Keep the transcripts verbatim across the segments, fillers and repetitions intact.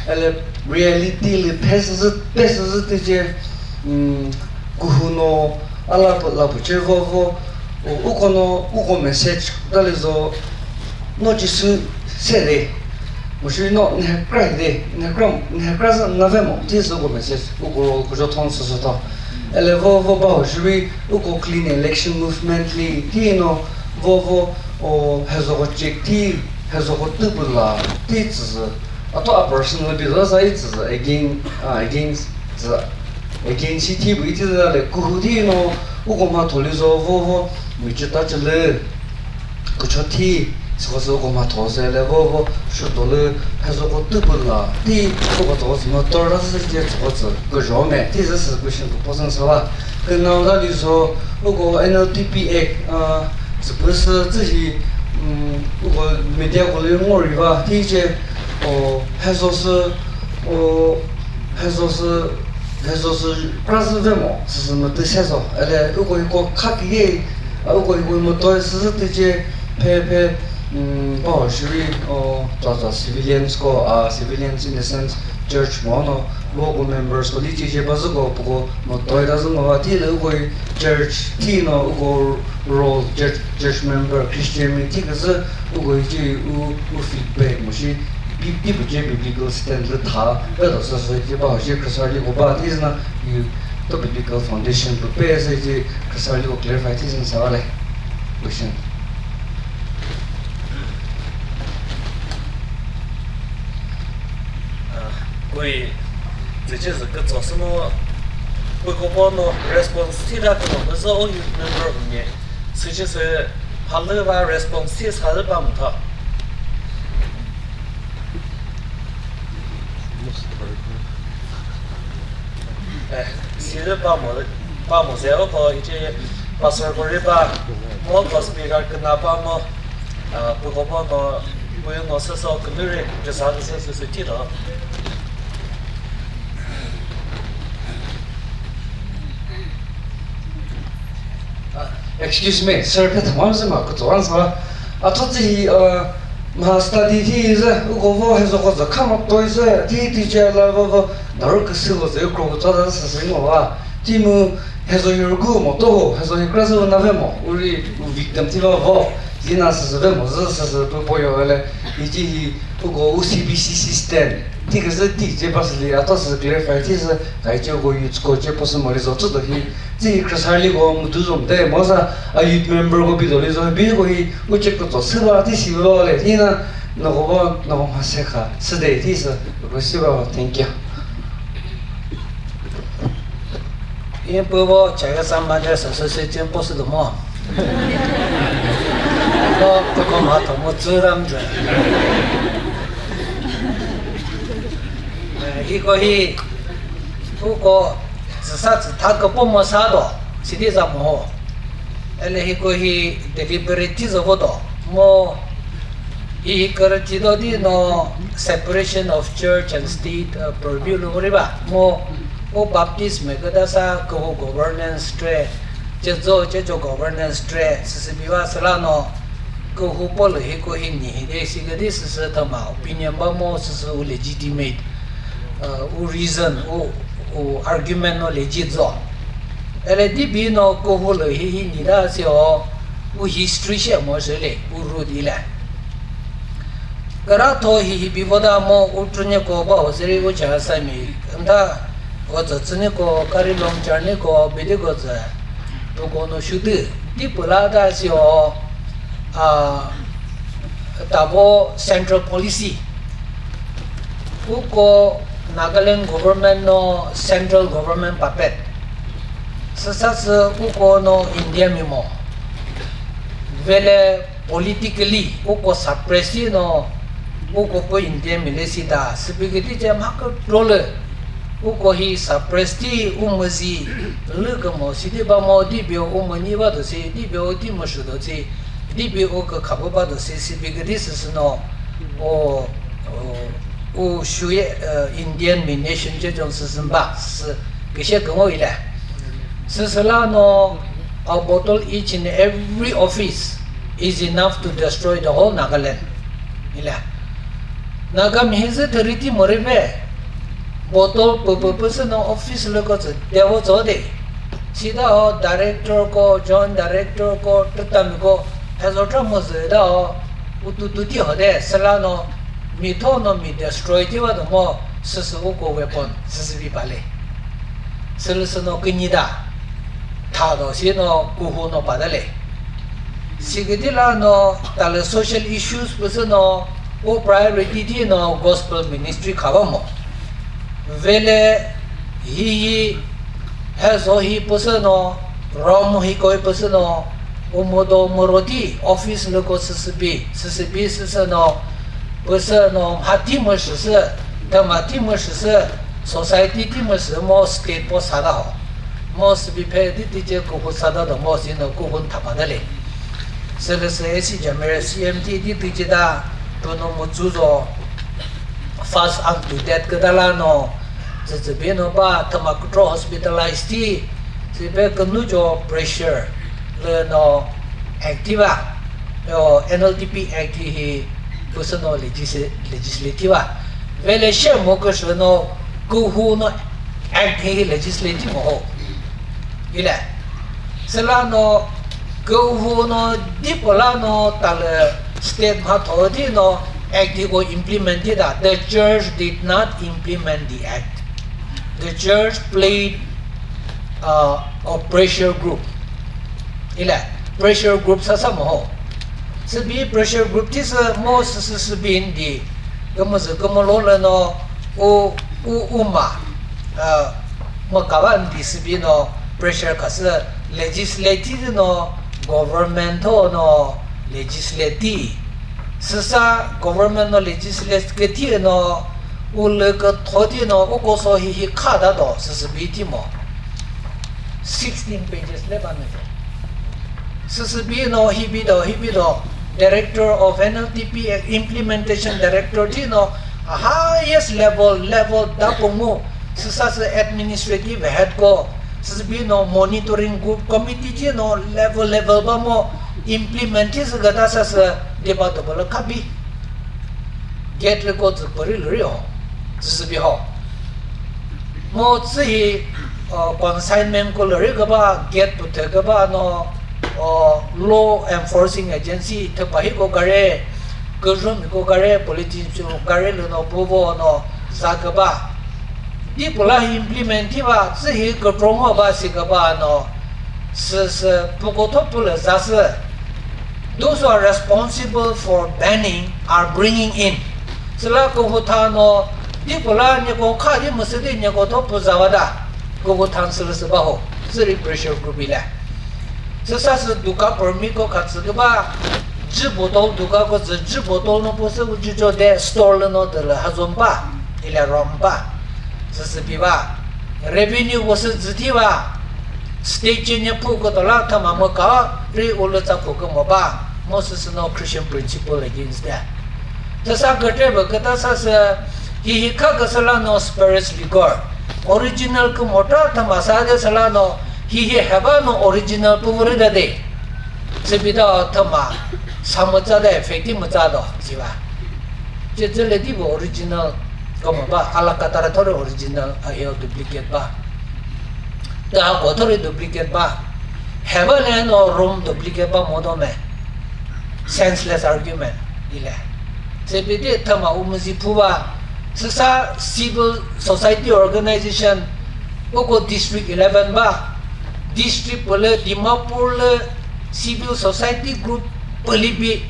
Ele reality lü phesüzü, phesüzü tüce, um, kuhu no ala pü, la pü ce vo vo, u-, uko no, uko message tali zo, no ci sü se de, mu shi no ne kra de, ne kra, ne kra zü na ve mo, ti sü uko message, uko ro, ku jo thon sü sü tho. Ele vo vo ba ho shi ri, uko clean election movement li, ti no, vo vo, o, hezo ko check ti, hezo ko tüpü la, ti tsü zü. Ato a personal bi za sa i tsü against, ah, against tsü, against shi thi bu i tsü za le kuhu thi no uko ma tholi zo vo vo mi chü ta chü le kucho thi sü ko sü uko ma tho se le vo vo shu to le phe zo ko tü bu la thi uko to sü ma tor la sü je tsü ko tsü ko jo me thi za sü ku shin ko po san sa la ke na da li zo uko N L T P Act, ah, tsü pü sü tsü hi, um, uko media ko le ngo ri va thi che o, hezo sü, o, hezo sü, hezo sü kra zü ve mo, sü sü mütü se zo. Ele, uko hiko kha ki ye, a, uko hiko mütoi sü zü tü ce, phe, phe, mm, ba ho shiri, o, za, za, civilians ko, a, civilians in the sense, church mo no, local members ko, li ce ce ba zü ko, puko mütoi ta zü mo va, ti le uko church, ti no, uko role, church, church member, Christian mi, ti kazü, uko hi ce, u, u feedback mo shi, Bi-, Bible ce biblical stand lü tha, pe do sü sü ce ba ho ce Khrista li ko ba thi zü na, yu to biblical foundation pü pe sü ce Khrista li ko clarify thi zü na sa le. Question. Ah, kui, zü ce zü kütso sü no, kui ko po no response thi da küno, küzü o youth member hü nye. Süce sü phalü va response thi sa lü ba mütha. Eh, si lü ba mü, ba mü se o ko ice pastor ko ri ba, mo ko speaker küna ba mo, ah, pu ko mo no, pu yo no sü so kümüre, küsa küsa sü sü thi lo. Ah, excuse me, sir, phe thüma zü ma kütso an sa. A thotsi hi, uh, ma study thi zü, uko vo hezo ko zü kha ma toi zü, thi teacher la vo vo, daru küsü ko zü, kro kütso da sü sü ngo va. Thi mu hezo hi rügu mo to ho, hezo hi kra zü na ve mo, uri u victim thi va vo, zi na sü sü ve mo zü sü sü pu po yo le, ici hi uko u C B C system. Thi küzü thi ce pa sü li, a to sü clarify thi sü, kai ce ko youth ko ce po sü mo li zo tsü do hi, thi hi Khrista li ko mu tu zo mte, mo sa a youth member ko bi do li zo, bi ko hi u ce ko to sü ba thi si lo le, thi na, no ko ba, no ko ma se kha, sü de thi sü, ko si ba, thank you. Yin pü vo Chaga Sam Brothers Association po sü do mo. Ko, ko ko ma to mo tsü ram zü. Eh, hiko hi, uko, zü sa zü tha kükro mo sa do, sidi za mo ho. Ele hiko hi deliberate zo vo do. Mo, hi hi kürüti do di no separation of church and state, uh, purview lo vo ri ba. Mo, o Baptist me küta sa küho governance tre, ce zo, ce zo governance tre, sisi biwa sala no, kühu po lü hiko hi ni hi de si küdi süsü thüma opinion ba mo süsü u legitimate, uh, u reason, u, u argument no legit zo. Ele di bi no kühu lü hi hi ni da si o, u history she mo sü le, u root ile. Kara tho hi hi bi vo da mo u tru nye ko ba ho seri u cha sa mi, nda ko tsü tsü ni ko, kari long char ni ko, bi di ko tsü, tu ko no shu di, di pü la da si o, a, tabo central policy. Uko Nagaland government no central government puppet. Süsa sü uko no India mi mo. Vele politically uko suppress no uko po India mi le sita. Sübi küti ce ma kükro le. Uko hi suppress ti u müzi lü kümo sidi ba mo di bio u münyi ba do si, di bio di mo shu do si, di bio u kükha bu ba do si, sübi küti süsü no, o, o, u shuye, uh, Indian mi nation ce jong süsü ba, sü, küshe kümo ile. Süsü la no, a bottle each in every office is enough to destroy the whole Nagaland. Ile. Nagami hi zü thüriti mori ve. Bottle pü pü pü sü no office lü ko zü devo zo de. Sida o director ko, joint director ko, tütami ko, hezo tra mo zü da o, utu tuti ho de, süla no, mi tho no mi destroy ti va do mo, süsü uko weapon, süsü bi bale. Sülüsü no künyi da, tha do si no kuhu no pa da le. Sikidi la no, tale social issues pü sü no, u priority di no gospel ministry khava mo. Vele hi hi, hezo hi pü sü no, Rome hi koi pü sü no, u mo do mo ro di office lü ko süsü bi, süsü bi süsü no, pü sü no, mha ti mo shü sü, thüma ti mo shü sü, society ti mo shü mo, state po sa da ho. Mo sübi phe di ti ce kuhu sa da do mo si no kuhu thapa da le. Sülüsü esi jamere C M T di ti ce da, pü no mo zu zo, fast unto death küda la no, zü zü bi no ba, thüma kükro hospitalize ti, zü be künu jo pressure lü no active a, yo N L T P Act hi pü sü no legis-, legislative a. Vele she mo küsü no kuhu no Act hi legislative mo ho. Ile. Süla no, kuhu no, di pü la no, tale state mha tho di no, act hi ko implement di da. The church did not implement the act. The church played, uh, a pressure group. Ile, pressure group sa sa mo ho. Sübi pressure group ti sü mo sü sü sü bin di, kümüzü kümülo lü no, u, u, u ma, uh, mo kava ndi sübi no, pressure khasü legislative no, government tho no, legislative. Süsa government no legislate küthi no, u lü kütho thi no, u koso hi hi kha da do, süsü bi thi mo. Sixteen pages le ba ne. Süsü bi no, hi bi do, hi bi do. Director of N L T P, implementation director thi no, highest level, level da pü mu. Süsa sü administrative head ko, süsü bi no monitoring group committee thi no level, level ba mo implement thi sü gata sa sü deba do bolo kabi. Gate lü ko zü püri lü ri ho, zü zü bi ho. Mo zü hi, uh, consignment ko lü ri küba, gate püthe küba no, uh, law enforcing agency thüpa hi ko gari, küzho mi ko gari, politician ko gari lü no püvo no za küba. Di pü la hi implement thi ba, zü hi kükro ngo ba si küba no, sü, sü, pü ko tho pü lü za sü. Those who are responsible for banning are bringing in. Süla kuhu tha no, di pü la nyeko kha di müsü di nyeko tho pü za va da. Kuhu tha sülüsü ba ho. Zü ri pressure group ile. Süsa sü duka permit ko kha tsü küba, jü bottle duka ko zü jü bottle no pü sü u jü jo de store lü no de lü ha zon ba. Ile rom ba. Süsü bi ba. Revenue ko sü zü thi ba. State ce nye phu ko to la thüma mo ka ri u lü tsa phu ko mo ba. Mo süsü no Christian principle against that. Süsa kükre bü küta sa sü hi hi kha küsü la no spirits liquor. Original kü mo tra thüma sa de sü la no hi hi heba no original pü vori da de. Sübi da thüma sa mütsa de effect mütsa do, si ba. Ce zü le di bu original kümüba, ala katara thori original, a hiyo duplicate ba. Ta ko thori duplicate ba. Heba le no room duplicate ba mo do me. Senseless argument ile. Sübi di thüma u müzi phu ba. Süsa civil society organization, uko District eleven ba. District pü lü Dimapur lü civil society group pü libi,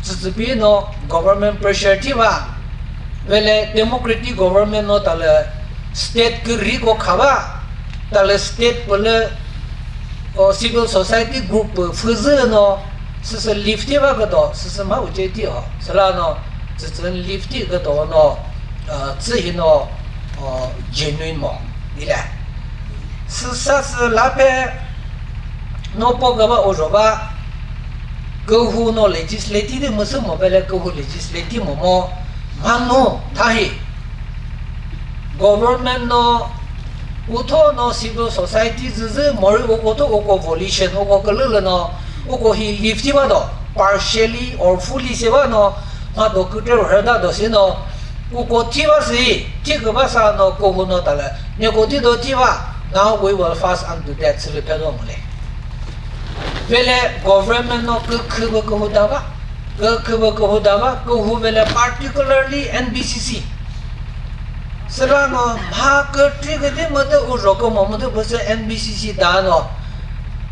tsütsübi no government pressure thi ba, vele democratic government no talü state kü ri ko kha ba, talü state pü lü, o, civil society group pü füzü no, süsü lift thi ba küdo, süsü ma uche thi ho, süla no, tsütsü lift thi küdo no, uh, tsü hi no, uh, genuine mo, ile. Süsa sü la phe no po küba u zho ba, kühu no legislative müsü mo pele kühu legislative mo mo, manu thahi. Government no utho no civil society züzü mori uko to uko volition uko külülü no uko hi lift thi ba do, partially or fully se ba no, Mha do kütre rhü da do si no, uko thi ba si, thi kü ba sa no, kühu no ta le, neko thi do thi ba, now we will fast unto death, sülü phe do mo le. Vele government no kükhü bü kühu da ba, kükhü bü kühu da ba, kühu vele particularly N B C C. Süla no mha kükri küdi mütü uzho kümo mütü püsü N B C C da no.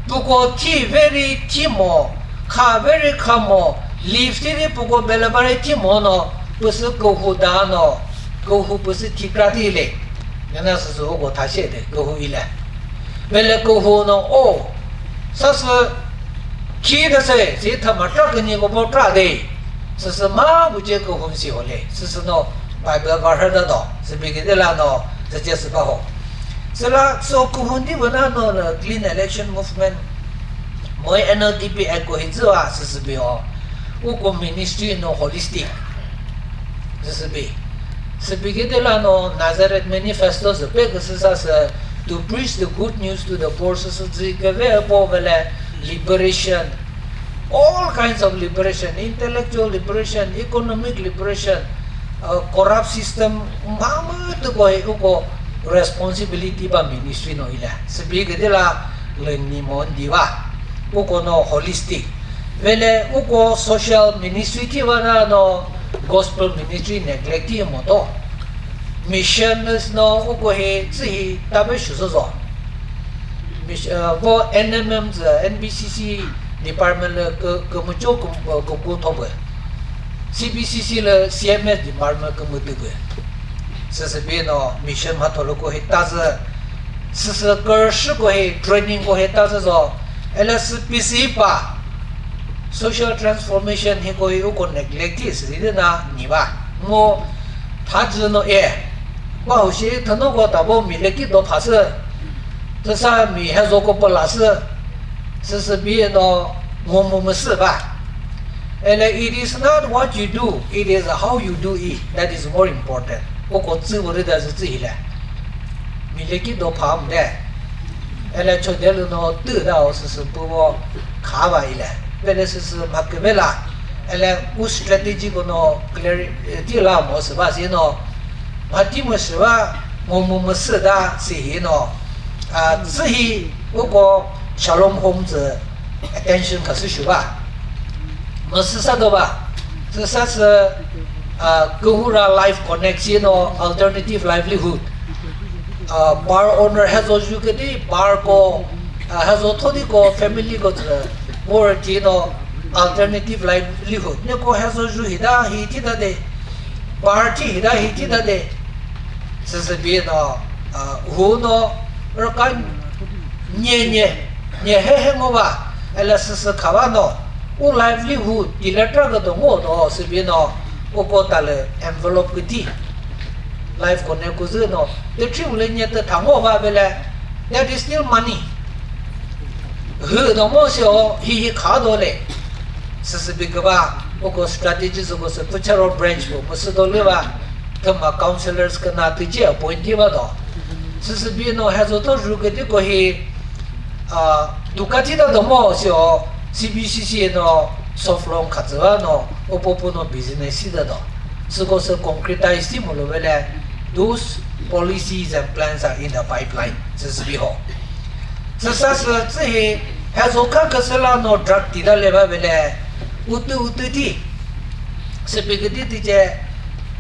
Puko thi very thi mo, kha very kha mo, leave thi di puko bele bari thi mo no, püsü kühu da no, kühu püsü thi kra thi le. Yana süsü uko thashe de, kühu ile. Vele kühu no, o, sasü khi de se, si thama tra künyi ko bo tra de. Süsü ma bu ce kühu si ho le. Süsü no Bible verse da do. Sübi küdi la no, süce süba ho. Süla so kühu ndi bana no, no clean election movement. Moi N L D P Act ko hi züwa süsü bi ho. Uko ministry no holistic. Süsü bi. Sübi küdi la no Nazareth Manifesto sü pe küsü sa sü to preach the good news to the poor süsü zü küve po vele liberation. All kinds of liberation, intellectual liberation, economic liberation, uh, corrupt system, mha mütü ko hi uko responsibility ba ministry no ile. Sübi küdi la lü ni mo ndi ba. Uko no holistic. Vele uko social ministry thi ba na no gospel ministry neglect thi mo to. Missioners no uko hi zü hi ta be shu zo. Mis-, uh, vo N M M zü N B C C department lü kü-, kümücho küm-, uh, küku thopü. C B C C lü C M S department kümütüpü. Süsü bi no mission mhatho lü ko hi ta zü. Süsü kürüshi ko hi training ko hi ta zü zo. L S P C pa social transformation hi ko hi uko neglect thi sü di na ni ba. Ngo tha zü no e. Ba hu shi thano ko ta bo mi le ki do pha sü. Tüsa mi hezo ko pala sü. Süsü bi no ngo mu mu sü ba. Ele, it is not what you do, it is how you do it that is more important. Uko tsü vori da zü tsü hile. Mi le ki do pha mu de. Ele cho de lü no tü da o süsü pu vo kha ba ile. Pele süsü ma küve la. Ele u strategy ko no clarity la mo sü ba si no. Ma ti mo sü ba ngo mu mu sü da si hi no. A, tsü hi uko Shalom Home zü attention khasü shu ba. Mü süsa do ba. Süsa sü, a, kühura life connect si no alternative livelihood. A, bar owner hezo ju küdi bar ko, a, hezo thodi ko family ko zü work thi no alternative livelihood. Ne ko hezo ju hi da hi thi da de. Bar thi hi da hi thi da de. Süsü bi no, a, hu no, rüka nye nye, nye he he ngo ba, ele süsü kha ba no, u livelihood, ti le tra küdo ngo do, sübi no, uko ta lü envelope küdi, life connect küzü no, te tri u le nye te tha ngo ba bele, that is still money. Hü do mo sho, hi hi kha do le. Süsü bi küba, uko strategy sü ko sü püchero branch ko, müsü do le ba, thüma councillors küna tüji appointee ba do. Süsü bi no hezo to ju küdi ko hi, a, duka thi da do mo sho, C B C C no soft loan kha zü ba no, upo pu no business si da do. Süko sü concretize thi mo lo vele, those policies and plans are in the pipeline. Süsü bi ho. Süsa sü tsü hi, hezo kha küsü la no drug ti da le ba vele, utü utü ti. Sübi küdi ti ce,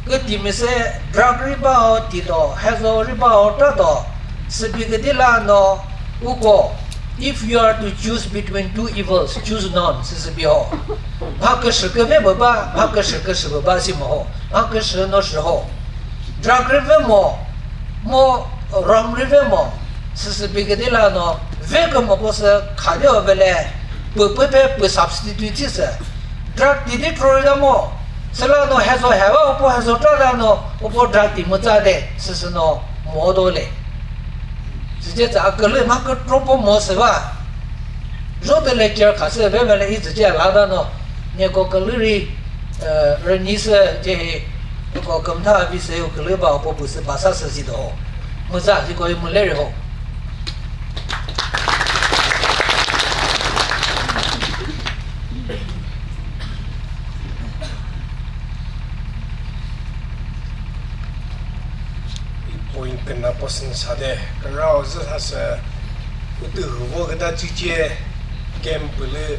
küti mi se drug ri ba ho ti do, hezo ri ba ho ta do. Sübi küdi la no, uko, if you are to choose between two evils, choose none, süsü bi ho. Mha küsü küve bü ba, mha küsü küsü bü ba si mo ho. Mha küsü no sü ho. Drug ri ve mo, mo rum ri ve mo, süsü bi küdi la no, ve kü mo ko sü kha de o vele, pü pü pe pü substitute thi sü. Drug ti di tro ri da mo, sü la no hezo he ba, upo hezo tra da no, upo drug ti mütsa de, süsü no mo do le. Süce tsü a külü mha kükro po mo sü ba. Zho de lecture kha sü ve vele i zü ce la da no. Nye ko külü ri, eh, rünyi sü ce hi, ko kümtha vi sü yo külü ba po bu sü ba sa sü zi do. Mu za zi ko i mu le ri ho. Point küna po sün sade, kürao zü thasü, utü hüvo küta chiche camp pülü,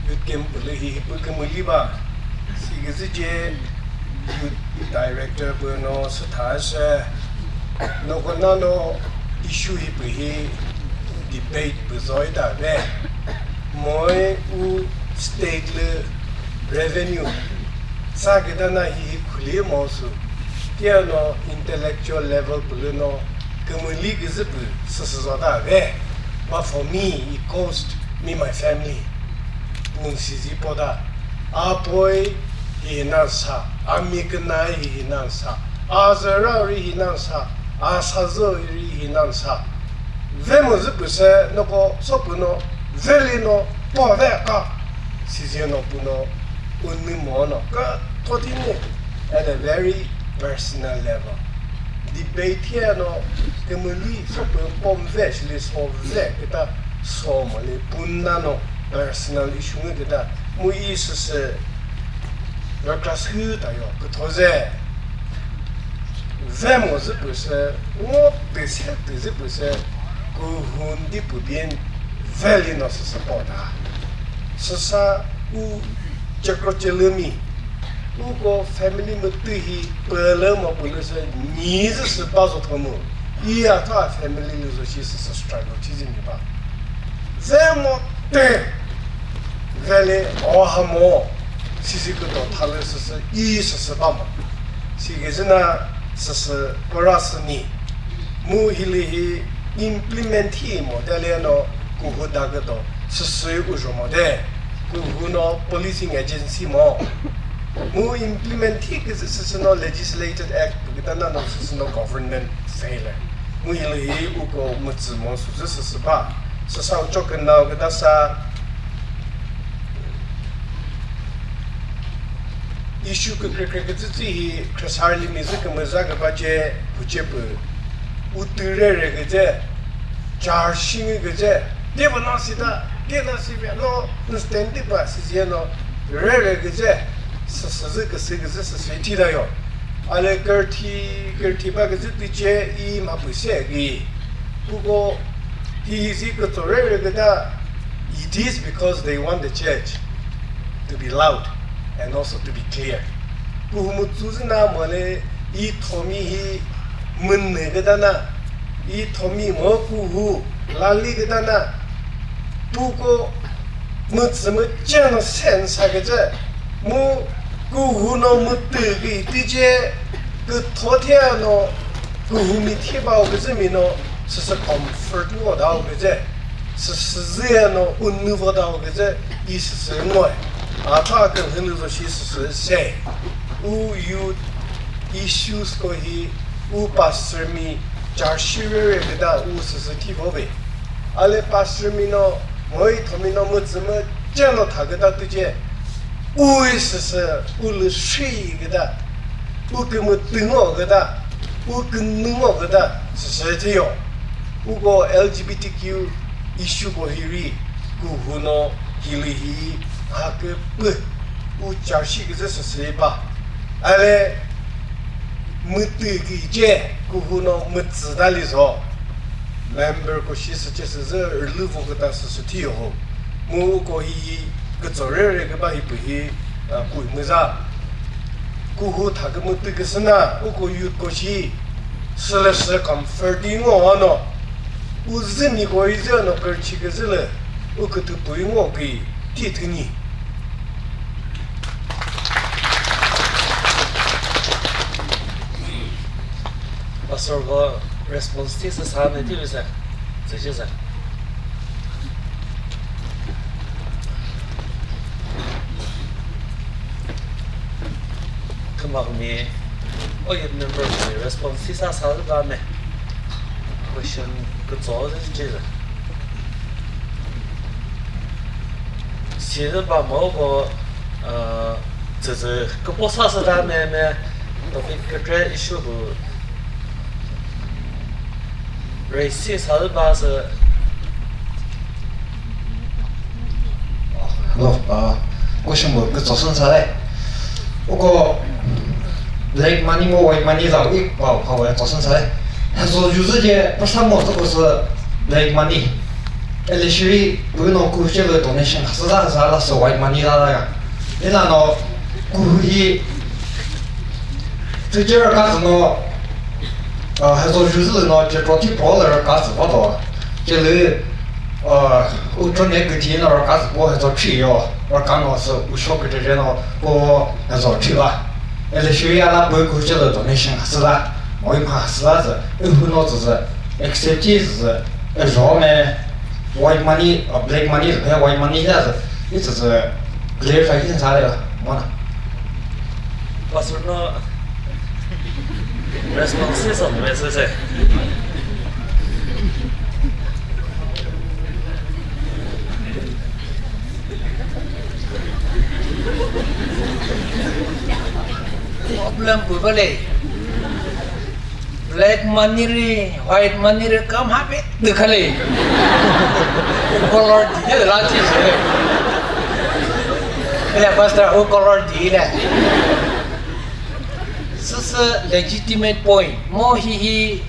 youth camp pülü hi hipü kümüli ba. Siküzüce youth director pü no sü thasü, no kona no issue hipü hi debate pü zoi ta ve. Moi u state lü revenue sa küta na hi khuli mo su. Tia no intellectual level pülü no kümüli küzü pü süsü zota ve. But for me, it cost me my family. Pun sizi poda. A poi hi nan sa, a mi küna hi nan sa, a züra ri hi nan sa, a sa zü ri hi nan sa. Ve mo zü pü se no ko so pü no, ve li no, po ve ka. Sizi no pü no, unü mo no, ka thoti ne. At a very personal level. Debate here no, kümüli so pü pom ve, shili so ve, küta so mo li, pun na no, personal issue ngi küta, mu i süsü, rükra sü ta yo, kütho ze. Ve mo zü pü se, ngo pü se, pü zü pü se, ku hun di pü bien, ve li no süsü po ta. Süsa u cekro celümi, uko family mütü hi pülü mo pülü sü nyi zü sü ba zo thomu. I ya tha family lü zo shi sü sü struggle chi zü mi ba. Ze mo te, ve le o ha mo, si si küto tha lü sü sü i sü sü ba mo. Si küzü na sü sü pora sü ni. Mu hilü hi implement hi mo, tele no kuhu da küto, süsü u zho mo de, kuhu no policing agency mo. Mu implement hi küzü süsü no legislated act, pü küta na no süsü no government failure. Mu hilü hi uko mütsü mo süsü süsü ba. Süsa ucho küna küta sa, issue kükrekre küzü tsü hi khresar limit zü kümüza kübace püce pü. Utüre re küzü, charge shi ngi küzü. Deba na sita, de na si ve no, understand ba si zie no, re re küzü, sü sü zü küsü küzü sü sü thi da yo. Ale kürthi, kürthi ba küzü tüce i ma pü se ki. Kuko hi hi zi kütso re re küta, it is because they want the church to be loud and also to be clear. Kuhu mütsu zü na mole i thomi hi münü küta na, i thomi mo kuhu lali küta na, puko mütsü müce no sensa küce, mu kuhu no mütü ki tüce kütho thia no kuhu mi thi ba küzü mi no süsü comfort ngo da küce. Süsü zü ya no unü vo da küzü i süsü ngoyi. A tha künhü lü zo shi süsü se. U youth issues ko hi u pastor mi charshi re re küta u süsü thi vo ve. Ale pastor mi no, moi thomi no mütsü müce no tha küta tüce. U i süsü u lü shi küta. U kümütü ngo küta. U künü ngo küta. Süsü thi yo. Uko L G B T Q issue ko hiri, kuhu no hilü hi ha küpü, u charshi küzü süsü ba. Ale mütü ki ce kuhu no mütsü da li zo. Member ko shi süce süzü rülü vo küta süsü thi yo ho. Mu uko hi kütso re re küba hi pü hi, a, kuyi müza. Kuhu tha kümütü küsü na, uko youth ko shi sülüsü comforting ngo ano. U zü ni ko i zü ano kürchi küzü lü, u kütü pü ngo ki ti thü ni. Pastor ko response thi sü sa ne ti lü sa. Tsü shi sa. Thüma humi, o youth member humi response thi sa sa zü ba me. Question kütso zü ce zü. Si zü ba mo ko, uh, zü zü küpo sa sü ta me me topic kükre issue bu raise sa zü ba sü. Hello, uh, question bu kütso sün sa le. Uko black money mo white money za u ik pa pa wa tso sün sa le. Hezo jüzü je püsa mo zü küsü black money. Elishiri pü no küche lü donation khasü za za la sü white money la la ya. Ina no kühi tüjü raka zü no, uh, hezo jüzü lü no je proti pro lü raka zü va do. Je lü, uh, u tro ne küti no raka zü po hezo chi yo. Raka no sü u sho küti je no po hezo chi va. Elishiri ala pü küche lü donation khasü za. Oi mha sü la zü, i hu no zü zü, accept zü zü, i zho me, white money, uh, black money zü, white money la zü, i zü zü, clarify zü sa le, mona. Pastor no response is on message. Problem pü ba le. Black money ri, white money ri kam ha pe dikha le. Color di de la chi se. Ya pastor, u color di le. Süsü legitimate point. Mo hihi,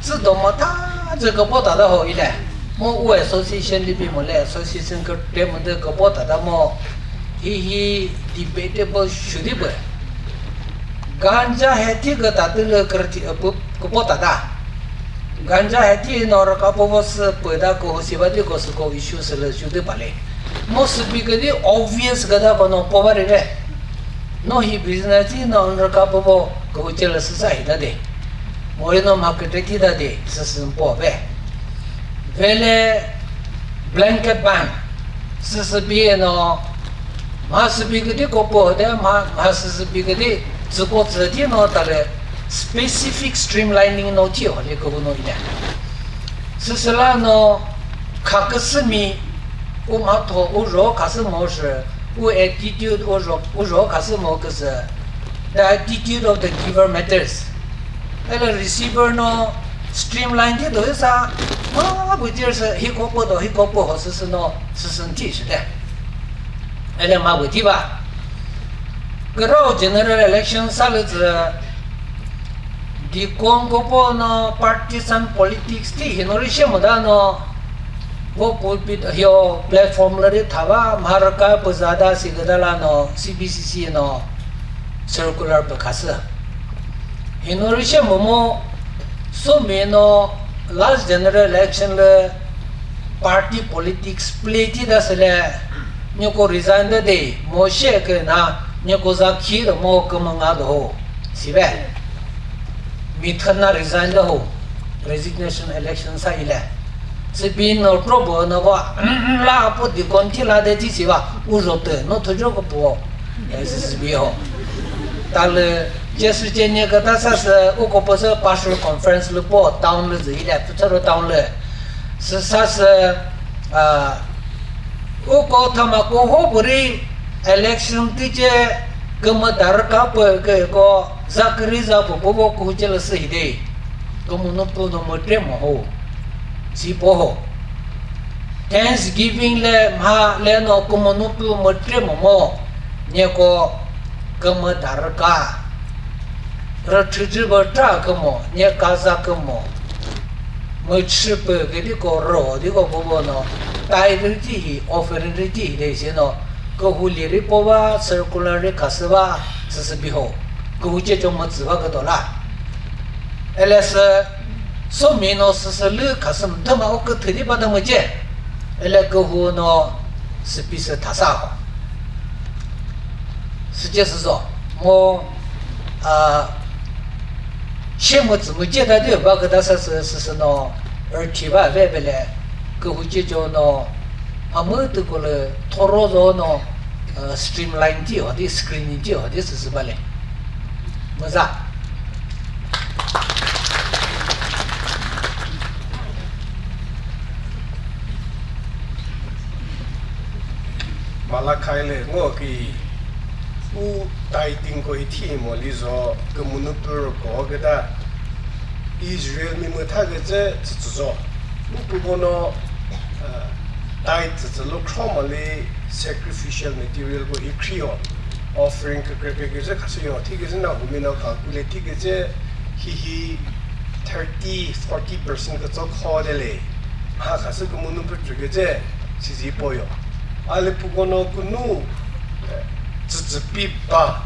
sü do ma ta zü küpo ta da ho ile. Mo u association libi mo le association kükre mo de küpo ta da mo. Hihi debatable shudi pü. Ganja he thi küta tü lü kürti, uh, pü-, küpo ta da. Ganja he thi no raka po vo sü pü da ko ho si ba di ko sü ko issue sü lü shudi pale. Mo sü pi küdi obvious küta ko no po ba re re. No hi business thi no raka po vo ko che lü sü sa hi da de. Mo ri no market thi da de sü sü po ve. Vele blanket ban. Süsübi no, mha sübi küdi kopo de, mha, mha süsübi küdi züko züdi no tale specific streamlining no thi holi kübu no ile. Süsüla no, khaküsümi, u mhatho, u ro khasü mo shü, u attitude, u ro, u ro khasü mo küsü. The attitude of the giver matters. Ela receiver no streamline thi do sa, ma bu tir sa, hi kopo do, hi kopo ho süsü no, süsü thi shi de. Ela ma bu thi ba. Kürao general election sa lü zü, dikon kopo no partisan politics thi hi no ri she mo da no, vo pulpit hio platform lü ri thava, mharka pü zada si gada la no, C B C C no circular pü khasü. Hino ri she momo, sumi no last general election lü party politics play thi da sele, nyoko resign da de, mo she ke na, nyoko za khi do mo kümünga do ho, sibe. Mi thana resign da ho, resignation election sa ile. Sibi no trouble no va, la po di kon thi la de thi siba, u zo te, no thojo ko po. Yes, sibi ho. Ta lü, Jesse Jenny ka ta sa se, u ko po se pastor conference lü po, town lü zi ile, Putero town lü. Se sa se, ah, u ko thama ko ho buri election ti je, kümüdar ka pe ke ko, Zachary za po po ko che lü se hi de. Kümünu pu no mo tre mo ho. Si po ho. Thanksgiving le mha le no kümünu pü mütre mo mo, nyeko kümüdarü ka. Rüthüjü bü tra kümo, nye kaza kümo. Müchü pü küdi ko ro, di ko bobo no. Tithe riti hi, offering riti hi de si no. Kühu liri po va, circular ri khasü va, süsü biho. Kühu che cho mütsü va küdo la. Elesü somi no süsü lü khasüm thüma o küthü di bata müce. Ele kühu no süpi sü thasa ho. Süce süzo. Mo, a, she mütsü müce ta di ba küta sa sü, süsü no, rüthi ba ve bele, kühu ce co no, a mütü ko lü thoro zo no, a, streamline ti ho di, screening ti ho di süsü bale. Müza. Malachi lü ngo ki u tithing ko ithi mo lizo kümünu pü roko küta Israel mi mütha küzü tsütsüzo. Mu pubo no, uh, tithe tsütsü lü khro mali sacrificial material ko ikhri yo, offering kükrekre küzü khasü yo, thi küzü na humi no calculate thi küzü hihi thirty, forty percent kütso kho de le. Ha khasü kümünu pü chüküzü, sizi poyo. Ale pukono kunu, eh, tsütsüpi ba.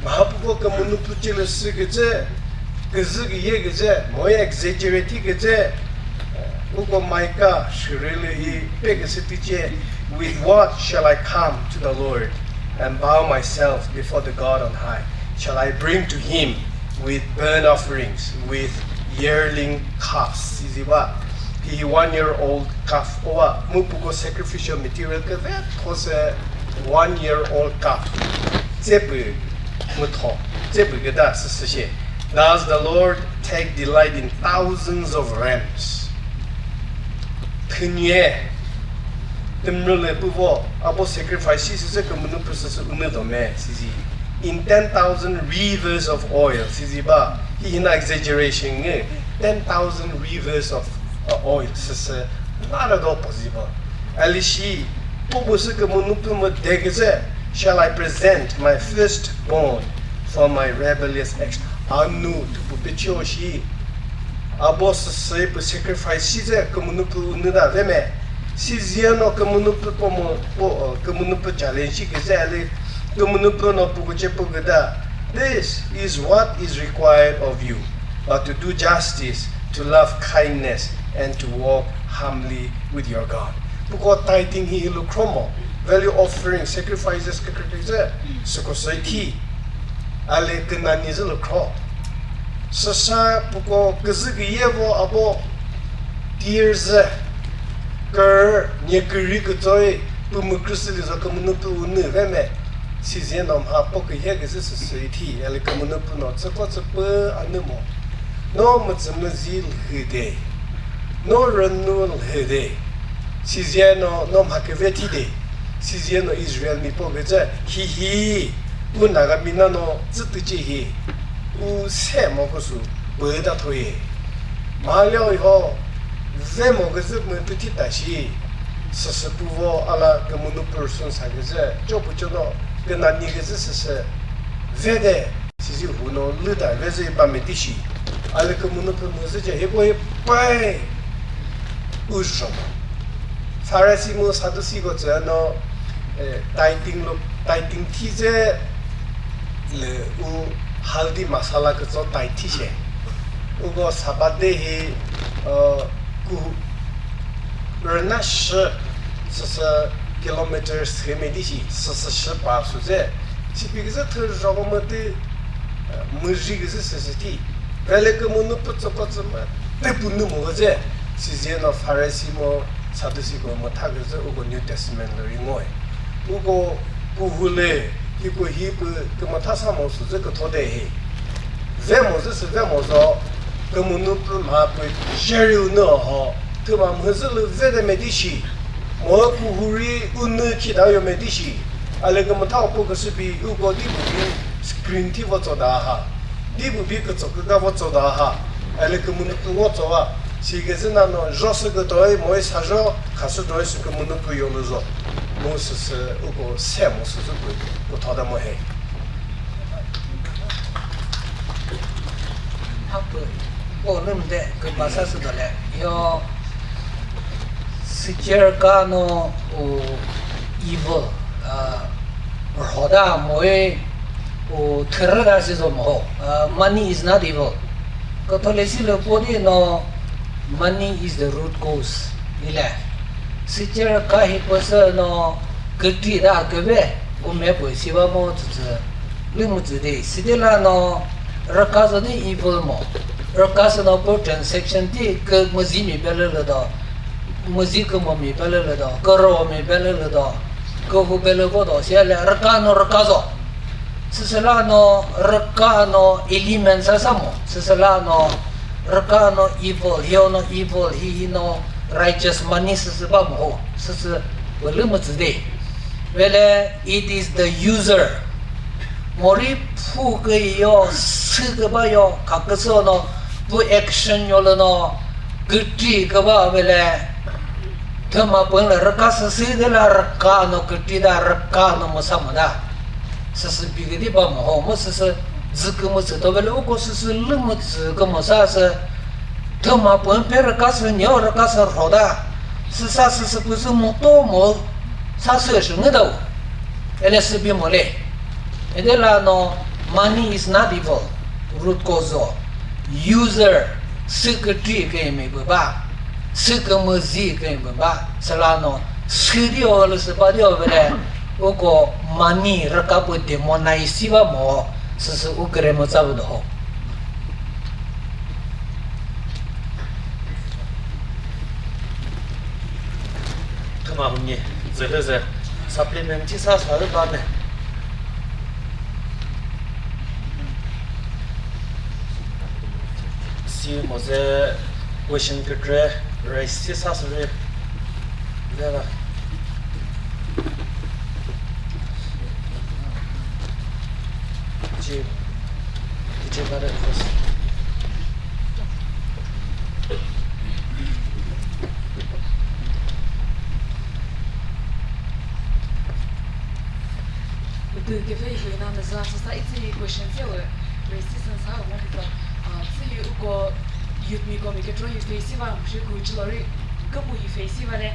Maha puko kümünu pü chile sü küzü, küzü küye küzü, moye exaggerate küzü, eh, uko maika shürele i pe küsü tiche, with what shall I come to the Lord and bow myself before the God on high? Shall I bring to him with burnt offerings, with yearling calves? Sizi ba, hi one year old calf, owa, mu puko sacrificial material küve, kose one year old calf. Tsepü mütho, tsepü küda süsüshe. Does the Lord take delight in thousands of rams? Thünye, tümrüle puvo, abo sacrifice shi süsü kümünu pü süsü ünü dome, sizi. In ten thousand rivers of oil, sizi ba, hi hina exaggeration nge, ten thousand rivers of, uh, oil, süsü, not at all possible. Alishi, pupu sü kümünu pü mü deküzü, shall I present my firstborn for my rebellious action? Anu, tupu pechi oshi, abo süsü pü sacrifice shi zü kümünu pü ünü da veme. Sizi no kümünu pü pomo, po, uh, kümünu pü challenge shi küzü ali, kümünu pü no pukuche pü küda. This is what is required of you, but to do justice, to love kindness, and to walk humbly with your God. Puko tithing hi ilu chromo, value offering, sacrifices kükrekrekse, suko soithi, ale künani zü lu chro. Süsa puko küzü küyevo abo, tears, kür, nye küri kütoi, pü mü Christian zo kümünu pü ünü veme. Sizi no mha po küye küzü süsü ithi, ele kümünu pü no tsüko tsüpü anü mo. No mütsü müzi lhü de. No rünu lhü de. Sizi no, no mha küve thi de. Sizi no Israel mi po küzü, hi hi, u Naga mi na no tsütüchi hi. U se mo küsu, pü da thoye. Mha leo iho, ve mo küzü mü tüthi ta shi. Süsü puvo ala kümünu pü sün sa küzü, cho pu cho no, künani küzü süsü, ve de. Sizi hu no lü ta ve zü ba me ti shi. Ale kümünu pü mü zü ce, hiko hi pai. U zho. Pharisee mu Sadducee ko tsü no, eh, tithing lo, tithing thi zü le u haldi masala kütso tithe thi she. Uko Sabbath day hi, uh, ku rüna shü süsü kilometers hemi di shi süsü shü pa sü zü. Sipi küzü thü zho ko mütü, uh, müzhi küzü süsü thi. Vele kümünu pütsü pütsü mü te pünü mo küzü. Sizi no Pharisee mo Sadducee ko mütha küzü uko New Testament lü ri ngoyi. Uko puhu le, hiko hi pü kümütha sa mo sü zü kütho de hi. Ve mo zü sü ve mo zo, kümünu pü mha pü sheri ünü ho, thüma mhüzü lü ve de me di shi. Mo puhu ri ünü khi da yo me di shi. Ale kümütha o pu küsü pi uko di bu bi screen thi vo tso da ha. Di bu bi kütso küka vo tso da ha. Ale kümünu pü ngo tso va. Si küzü na no zho sü kütoi, moi sa zho, khasü toi sü kümünu pü yolu zo. Mu süsü uko se mo süsü pü, pü thoda mo he. Hapü, o nüm de, kümba sa sü dole. Yo, sücer ka no, o, evil, uh, rhoda moi, o, thürüda si zo mo ho. Uh, money is not evil. Catholic lü podi no, money is the root cause. Ile. Sücer ka hi püsü no, kütri da küve, u me pü siva mo tsütsü. Lü mütsü de, side la no, rüka zü ni evil mo. Rüka sü no pü transaction ti kü müzi mi belü lü do. Müzi kü mo mi belü lü do. Kü ro mi belü lü do. Kü hu belü vo do. Sia le rüka no rüka zo. Süsüla no rüka no element sa sa mo. Süsüla no rüka no evil, hio no evil, hi hi no righteous money süsü ba mo ho. Süsü wülü mütsü de. Vele it is the user. Mori phu kü yo, sü kü ba yo, ka küsü no, pu action yo lü no, kütri kü ba vele. Thüma pün lü rüka süsü de la rüka no kütri da rüka no müsa mü da. Süsü bigidi ba mo ho mu süsü zü kümütsü to vele uko süsü lümütsü kümüsa sü Thüma pü phe rüka sü nyo rüka sü rhoda. Süsa süsü püsü muto mo sa sü shü ngü dau. Ele sübi mo le. Ede la no money is not evil. Root cause o. User sü kükri kemi bü ba. Sü kümüzi kemi bü ba. Süla no sü di o lü sü ba di o vele. Uko money rüka pü demonize si ba mo. Süsü u kre mo tsa bu do. Thüma humi zülü zü supplement thi sa sa ba ne. Si mo zü question kükre raise thi sa sü ri. Zü la. Chi, chi ba de. Tü keve ihi na meza sasa itsi question tse we resistance ha mo pita, ah, tsi uko youth mi ko mi ke tro hi face va shi ku chilori kapu hi face va le,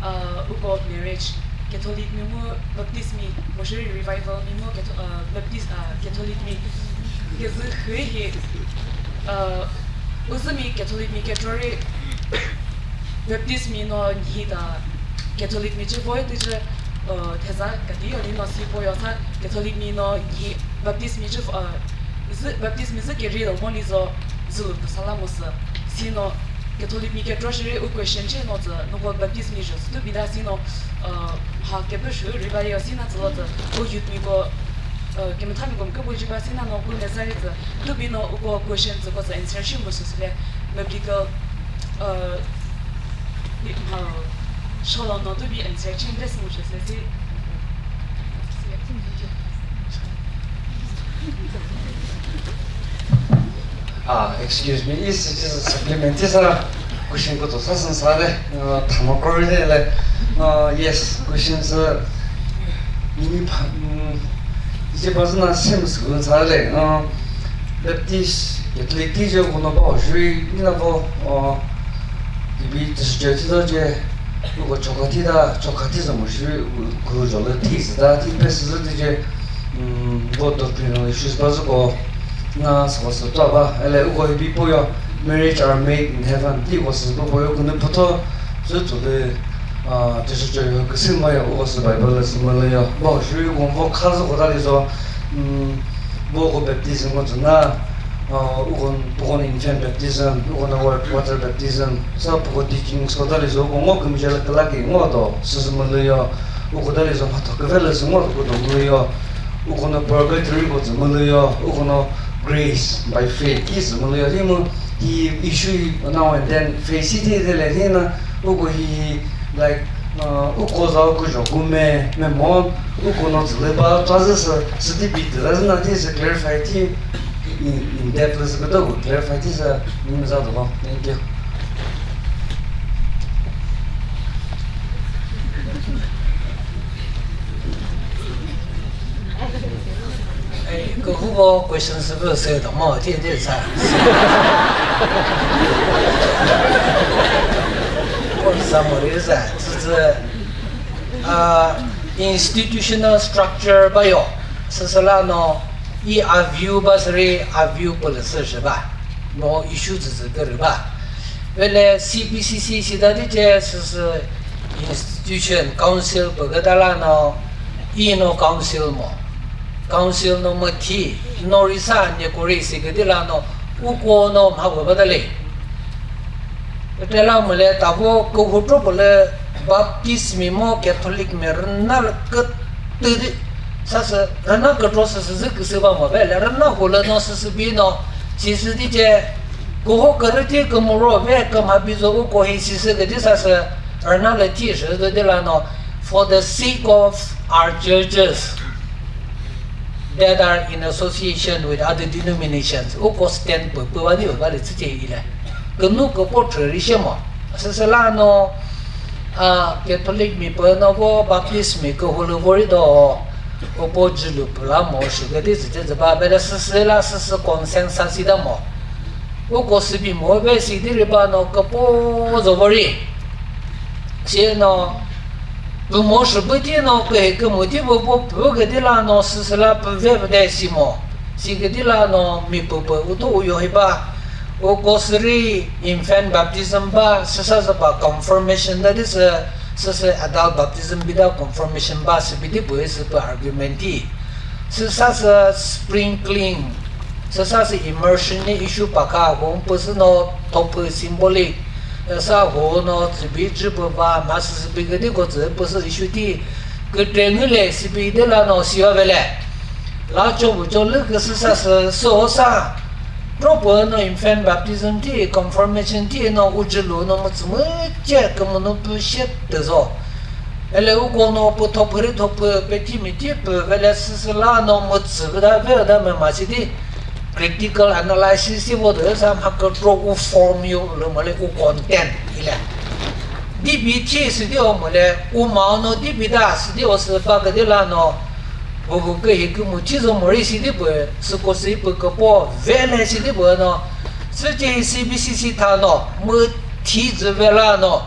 ah, uko marriage Catholic mi mu Baptist mi mo shi revival mi mu Catho-, ah, Baptist, ah, Catholic mi ke zü khe hi, ah, uzü mi Catholic mi ke tro ri Baptist mi no nyi ta Catholic mi chi voi ti chi, uh, theza kati yo ni no si po yo sa Catholic mi no nyi Baptist mi chi, uh, zü Baptist mi zü keri lo mo li zo zü lu pü sala mo sü. Si no Catholic mi ke tro shiri u question chi no zü no ko Baptist mi jo tu bi da si no, uh, ha ke bu shu ri ba yo si na zü lo zü u youth mi ko, uh, ke mtha mi ko ke bu ji ba si na no ku ne sa ri zü tu bi no u ko question zü ko zü answer shi mo sü sü le biblical, uh, Ni, uh, solo no to be answer changes mo se si. Ah, excuse me, is just supplement is a question ko to sa san sa le, uh, thamo ko le le. Uh, yes, questions, uh, ni pa, mm, je pa na same school sa le. Uh, Baptist, Catholic ti je ko no ba jui ni na vo, uh, Ibi tüsüce thita ce, uko choka thita, choka thi zamo shi ku zho lü thi sita, thi pe sü zü tüce, um, vo doctrinal issues ba zü ko, na sü ko sü twa ba, ele uko ibi po yo, marriage are made in heaven, thi ko sü po po yo, künü pütho, zü tü lü, ah, tüsüce yo, küsü ma yo, uko sü Bible lü sü mülü yo, ba shi uko vo kha zü ko ta li zo, um, vo ko baptism ko zü na, Ah, ukon, ukon infant baptism, ukon wa-, water baptism, sa puko teaching so dali zo, uko ngo kümüzhe la kala ki ngo do, süsü mülü yo, uko dali zo mhatho küve lü sü ngo do kudo mülü yo, uko no purgatory ko zü mülü yo, uko no grace by faith ki zü mülü yo, hi mu, hi issue now and then face it de le, hi na, uko hi, like, uh, uko za uko jo gume, me mon, uko no zü lü ba, tsa zü sü, sü di bi de, zü na di sü clarify ti, In, in depth lü sü küdo ku clarify thi sa, ni müza do ba. Thank you. Ai, ko hu bo question sü bu sü do mo, thi thi sa. Ko summary sa, zü zü, ah, institutional structure ba yo, sü sü la no, I a view ba sü ri a view pülü sü shi ba. No issue zü zü kürü ba. Vele C B C C sita di ce sü sü institution council pü küta la no, I no council mo. Council no müthi, no risa ne kuri si küti la no, uko no mha wü ba da le. Tela mülü tavo kühutro pülü Baptist mi mo Catholic mi rüna lü kütü di. Sasü rüna kütro sü süzü küsü ba mo vele rüna hulü no süsü bi no sisü di ce küho kürü thi kümüro ve kümha bizo uko hi sisü küdi sasü rüna lü thi sü di la no for the sake of our churches that are in association with other denominations, uko stand pü pü va di va le tsüce ile. Künu küpo thüri she mo. Süsü la no, a, Catholic mi pü no vo Baptist mi kühulü vori do, upo jülu pü la mo, shugati tsüce züba, bele süsü la süsü consensus ida mo. Uko sübi mo ve si di ri ba no küpo zo vori. Si no, pü mo shü bü di no, kühe kümü di vü vo pü küdi la no, süsü la pü ve vü de si mo. Si küdi la no, mi pü pü u tho u yo hi ba. Uko süri infant baptism ba, süsa sü ba confirmation da di sü, süsü adult baptism bi da confirmation ba, sübi di pü sü pü argument di. Süsa sü sprinkling, süsa sü immersion ni issue pa kha, hung pü sü no thopü symbolic, süsa hu no zübi zü pü ba, ma sü sübi küdi ko zü pü sü issue di, kütre ngü le sübi de la no siyo ve le. La cho bu cho lü küsü sa sü so sa. Pro pü no infant baptism thi, confirmation thi no u zü lu no mu tsü mu che kümünu pü she tü zo. Ele uko no pü thopü ri thopü pe thi mi thi pü ve le süsü la no mu tsü küda ve da me ma si di critical analysis thi vo de sa ma kükro u form yo lü mo le u content ile. Dibi thi sü di o mo le u ma no dibi da sü di o sü ba küdi la no Huhu kühi kümüthi zo mori sidi pü, süko sü pü küpo vele sidi pü no, süce hi C B C C tha no, mu thi zü vela no,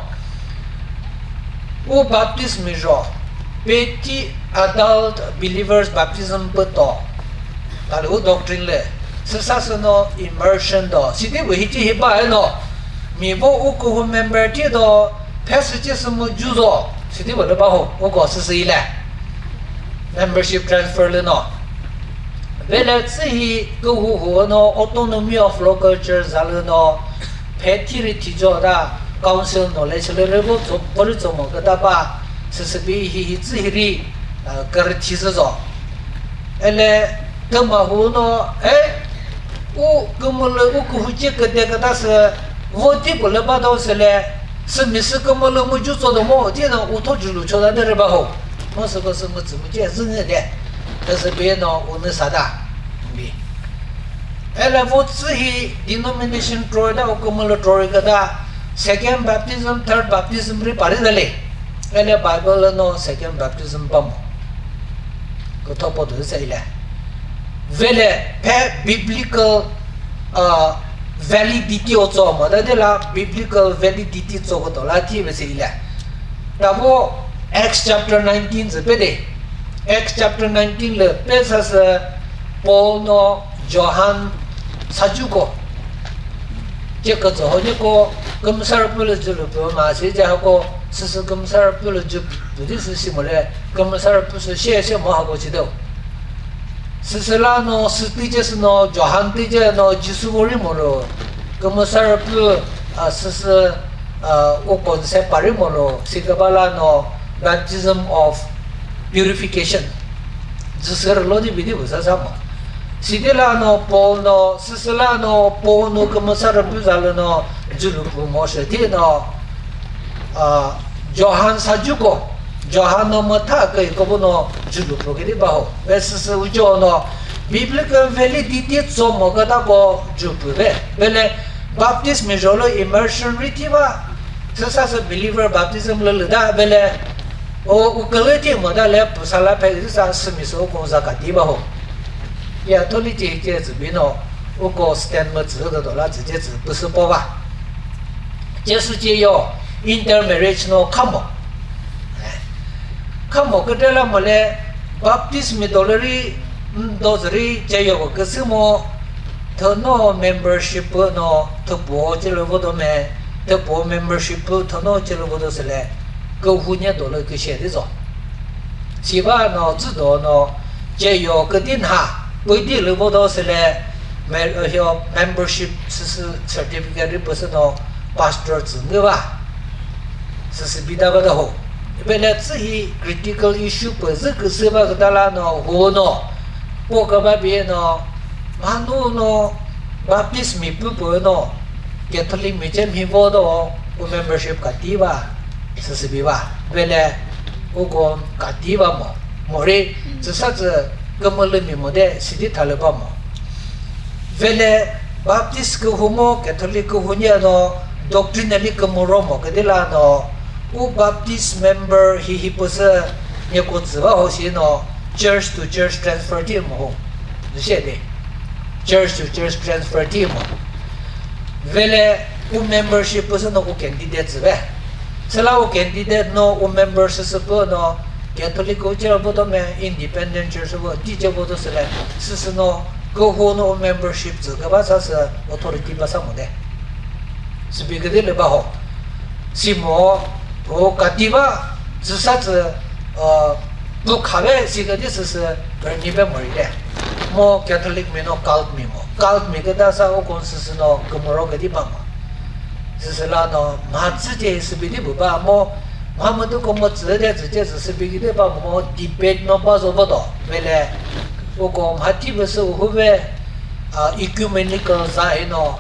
u baptism mi zho, peti adult believers baptism pü to, tali u doctrine le, süsa sü no immersion do, sidi pü hici hi ba e no, mi vo u kühu member thi do, phe süce sü mu ju zo, sidi pü lü ba ho, uko süsü ile. Membership transfer lü no. Vele tsü hi kühuhu no autonomy of local church za lü no phe thiri thijo da council no le chülü rübo tso pori tso mo küta ba süsübi hi hi tsü hiri kürüthi zü zo. Ele küma hu no e u kümülü u kühuce küde küta sü vo thi pü lü ba do sü le Sümüsü kümülü mu ju tso do mo, ti no u tho ju lu cho da de re ba ho. Mo sü ko sü mu tsü mu ce zü nge de. Kü sü be no u nü sa da. Bi. Ele vo tsü hi denomination troy da u kümülü troy ka da. Second baptism, third baptism ri pari da le. Ele Bible no second baptism ba mo. Kü tho po du se ile. Vele phe biblical, uh, validity o tso mo, da de la biblical validity tso ko to la thi ve se ile. Ta vo Acts chapter nineteen zü pe de. Acts chapter nineteen lü pe sa sü Paul no Johan sa ju ko. Ce kü tso ho ne ko kümüsa rüpü lü zü lü pü ma se ce ha ko sü sü kümüsa rüpü lü zü pü di sü si mo le kümüsa rüpü sü she she mo ha ko chi do. Süsü la no, sü tüce sü no, Johan tüce no, Jisu vori mo lo, kümüsa rüpü, a, süsü, a, u concept pari mo lo, si küba la no, baptism of purification. Jisu rü lo di bidi bu sa sa mo. Sidi la no, Paul no, süsü la no, Paul no, kümüsa rüpü za lü no, zü lü pü mo she di no, a, Johan sa ju ko, Johan no mütha kü ko bu no ju lu pü kiri ba ho. Ve süsü u jo no biblical validity tso mo küta ko ju pü ve. Vele baptism mi jolo immersion ri thi ba. Süsa sü believer baptism lü lü da vele o u külü thi mo da le pü sa la phe sa sü mi so ko za ka di ba ho. Ya tholi che che zü bi no u ko stand mo zü do la zü che zü pü sü po ba. Jesu ce yo intermarriage no khamo. Khamo kütela mo le baptism mi dolü ri, mm, do zü ri ce yo ko küsü mo, thüno membership no, thüpo ce lü vo do me, thüpo membership thüno ce lü vo do sü le, kühu nye dolü küshe di zo. Siba no, zü do no, ce yo küdi nha, pü di lü vo do sü le, me-, hio membership süsü certificate ri pü sü no pastor tsü ngü va. Süsü bita va da ho. Vele tsü hi critical issue pü zü küsü va küta la no ho no. Po ka ba bi no manu no Baptist mi pü pü no Catholic mi ce mi vo do u membership ka ti va. Süsü bi va. Vele u ko ka ti va mo. Mori tsü sa tsü kümülü mi mo de sidi thalü ba mo. Vele Baptist kühu mo, Catholic kühu nye no, doctrinally kümüro mo, küdi la no, u Baptist member hi hi pü sü nye ko tsü va ho si no, church to church transfer ti mo ho. Zü she de. Church to church transfer ti mo. Vele u membership püsü no u candidate zü ve. Süla u candidate no u member süsü pü no Catholic u church vo to me, Independent church vo ti che vo to süle süsü no kühu no u membership zü küba sa sü authority ba sa mo de. Sübi küdi lü ba ho. Si mo, o kati ba zü sa zü, uh, tu khave si küdi süsü rünyi be mo ri de. Mo Catholic mi no cult mi mo. Cult mi küta sa o kon süsü no kümüro küdi ba mo. Süsü la no mha tsü che sübi di bu ba mo. Mha mütü ko mo tsü de tsü che süsü bi küdi ba mo. Debate no ba zo ba do. Vele o ko mha ti be sü u hu ve, uh, ecumenical za hi no.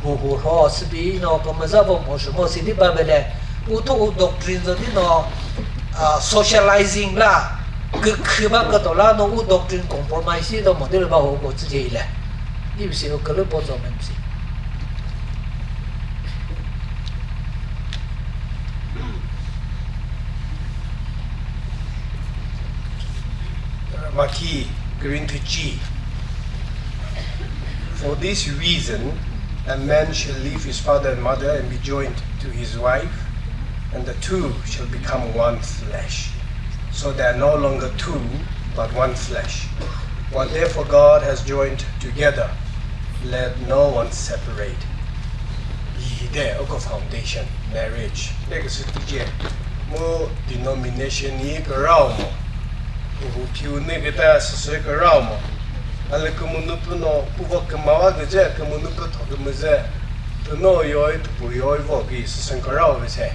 Hu hu ro sübi no kümüza vo mo shü mo si di ba vele. U tho u doctrine zo di no, uh, socializing la, kükhü ba küto la no u doctrine compromise do mo di lü ba ho ko tsü che ile. Ni bi si u külü po zo me bi si. Maki Green to G. For this reason, a man shall leave his father and mother and be joined to his wife, and the two shall become one flesh. So they are no longer two, but one flesh. What therefore God has joined together, let no one separate. Yi de oko foundation, marriage. Ne küsü tüce, mu denomination yi kürao mo. Kuhu piu ne küta süsü kürao mo. Ale kümünu pü no, puvo kümawa küzü, kümünu pü tho kümüzü. Pü no yoi, pü pu yoi vo ki süsü kürao ve se.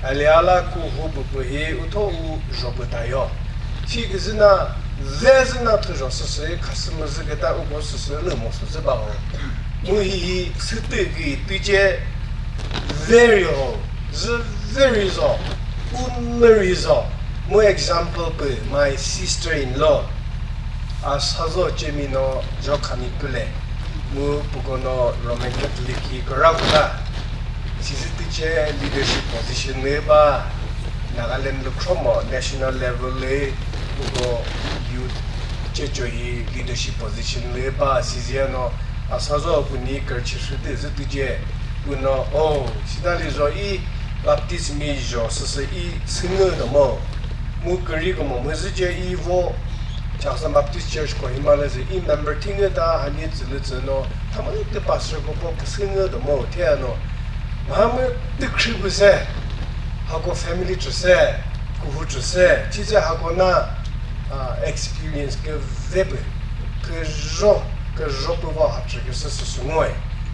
Ale ala kuhu pü pü hi utho u zho pü ta yo. Thi küzü na, ve zü na thüzho süsü, khasü müzü küta uko süsü lü mo süsü ba ho. Mu hi hi sütü ki tüce very ho, zü very zo, u very zo. Mu example pü, my sister-in-law. A sa zo cemi no jo khami püle. Mu puko no Roman Catholic hi kürao küta. Sizi tüce leadership position lü ba, Nagaland lü khromo national level lü uko youth checho hi leadership position lü ba, sizi ano asazo kuni kürchi shütü zü tüce uno, oh, sita lizo i Baptist mi jo süsü i singü domo. Mu küri komo müzüce i vo Chakhesang Baptist Church Kohima lü zü i member thingü ta hani zülü zü no, thamani tü pastor ko po küsü ngü do mo the ano. Mha mü tü khri pü se, hako family chü se, kuhu chü se, chi se hako na, ah, experience küve pü, küzho, küzho pü vo ha chü küsü süsü ngoyi.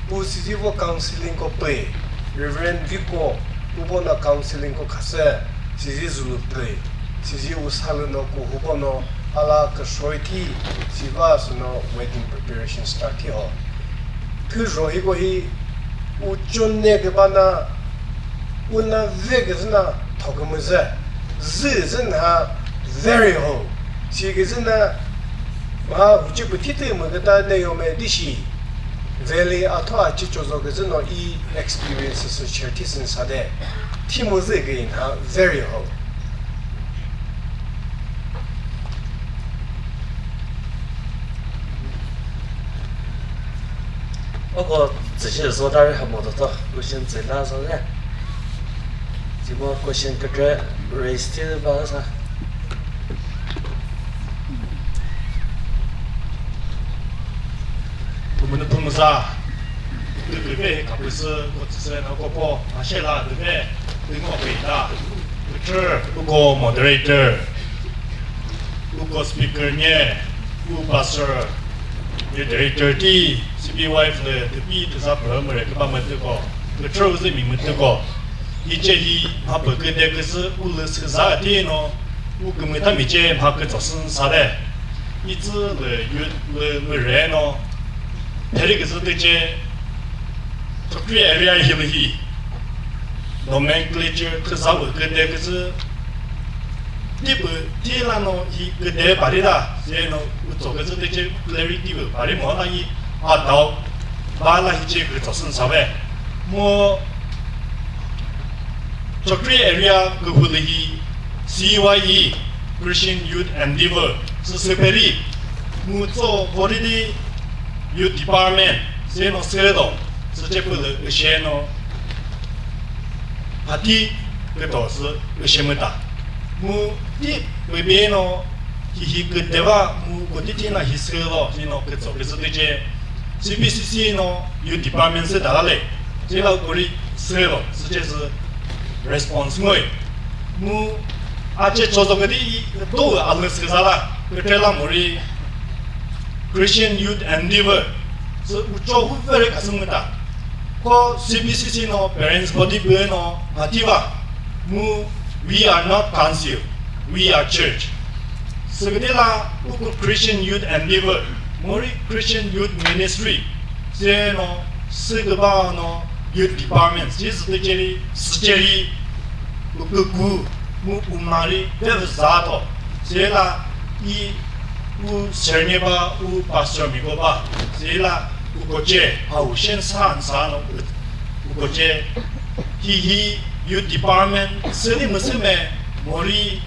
Pu sizi vo counseling ko pü, Reverend Viko, pu vo na counseling ko khasü, sizi zulu pü, sizi usa lü no kuhu vo no, ala küsoi thi, siva süno wedding preparation start thi ho. Thüzho hiko hi u chon ne küba na, u na ve küzü na thokümüzü, zü zü na very ho. Si küzü na mha huchi pü thitü mü küta ne yo me dishi. Veli atho achi chozo küzü no i experiences share thi sün sa de. Thi mü zü kü na very ho. Oko tsüshi zo dari ha mo to to, question tsü la zo de. Simo question kükre raise thi ba sa. Pümünu pümüza. Tüküve kapüsü kotsüsü na kopo, mashela tüve, tüngo pita. Pütür, uko moderator. Uko speaker nye, u pastor, ye director ti, C B Y F lü, tüpi tüza püh mure küba mütüko, pütürü uzü mi mütüko. Iche hi, mha pü küde küzü, u lü süza ti no, u kümüta mi che mha kütso sün sa de. Itsü lü, yu lü, mure no, theri küzü tüche, Chokri area hilü hi nomenclature küza wü küde küzü, dipü tila no hi küde barita, se no utso küzü tüche clarity wü bari mo na hi adao ba la hi che kütso sün sa ve. Mo Chokri area kühulü hi C Y E, Christian Youth Endeavor, sü seperi, mu tso voridi Youth Department, se no sedo. Süce pülü ü she no, hati küto sü ü she müta. Mu ti pübi no, hihi küteva mu kutithi na hi sü lo, hi no kütso küzü tüce. C B C C no, youth department sü dala le. Sila kuri sü lo, süce sü response ngoi. Mu ace chozo küdi do alü sü zala, kütela muri Christian Youth Endeavor. Sü ucho hu very kasümüta. Ko C B C C no parents body pü no mativa. Mu we are not council, we are church. Sü küdi la uku Christian Youth Endeavor, muri Christian Youth Ministry. Sü no sü küba no youth department. Sü sü tüceri, süceri, uku ku, mu umari, very zato. Sü la i u sernye ba, u pastor mi ko ba. Sü la u koce, ha u shen sa, sa no u koce. Hihi youth department, sü ni müsüme, muri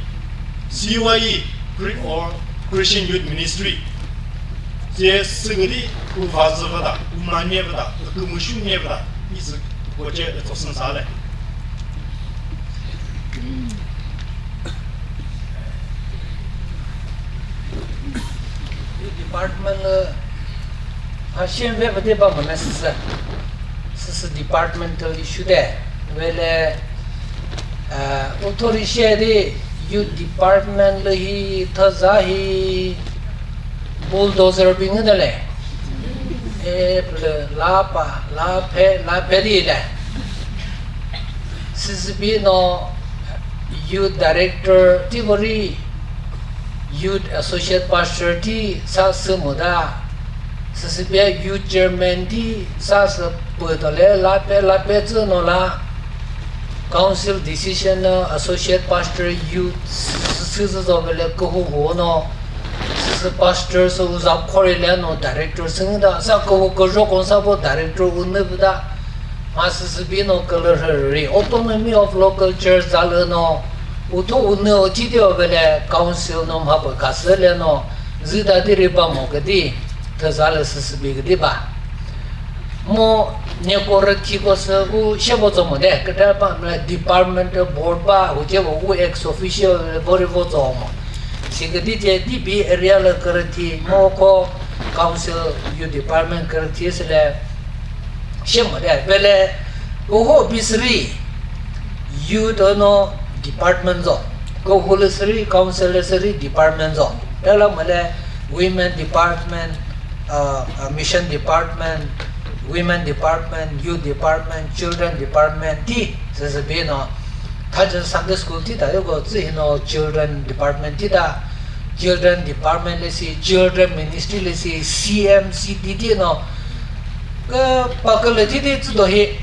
C Y E, Chri-, or Christian Youth Ministry. Sü sü küdi u vazü vada, u manye vada, u kümüshu nye vada, i sü koce e tosün sa le. Department lü, ha, shen ve pütü ba mü ne süsü. Süsü departmental issue de. Vele, eh, authority she di youth department lü hi thaza hi bulldozer bi ngi de le. E, pülü la pa, la phe, la phe di le. Süsü bi no youth director ti vori, youth associate pastor ti sa sü müta, süsü pia youth chairman ti sa sü pütole la pe la pe tsü no la council decision no associate pastor youth sü sü zo bele kühu hu no süsü pastor sü uza khori le no director sü ngi da sa kühu küjo kon sa bo director u nü bu da. Ma süsü bi no külü rhü ri, autonomy of local church za lü no, utho unü o thi di o vele council no mha pü khasü le no, zü da di ri ba mo küdi, thüza lü süsü bi küdi ba. Mo neko rü thi ko sü u she vo zo mo de, küta ba mla department board ba, u ce vo u ex officio vo ri vo zo mo. Si küdi ce di bi area lü kürü thi, mo ko council u department kürü thi sü le, she mo de, vele, uho bisri, youth no department zo. Ko hulu sri, council sri department zo. Tela mo le, women department, uh, uh, mission department, women department, youth department, children department, ti, sese bi no. Tha Sunday school ti ta, yo ko zi no children department ti ta. Children department le si, children ministry le si, C M C D D no, kü pa kü le thi di tsü do hi,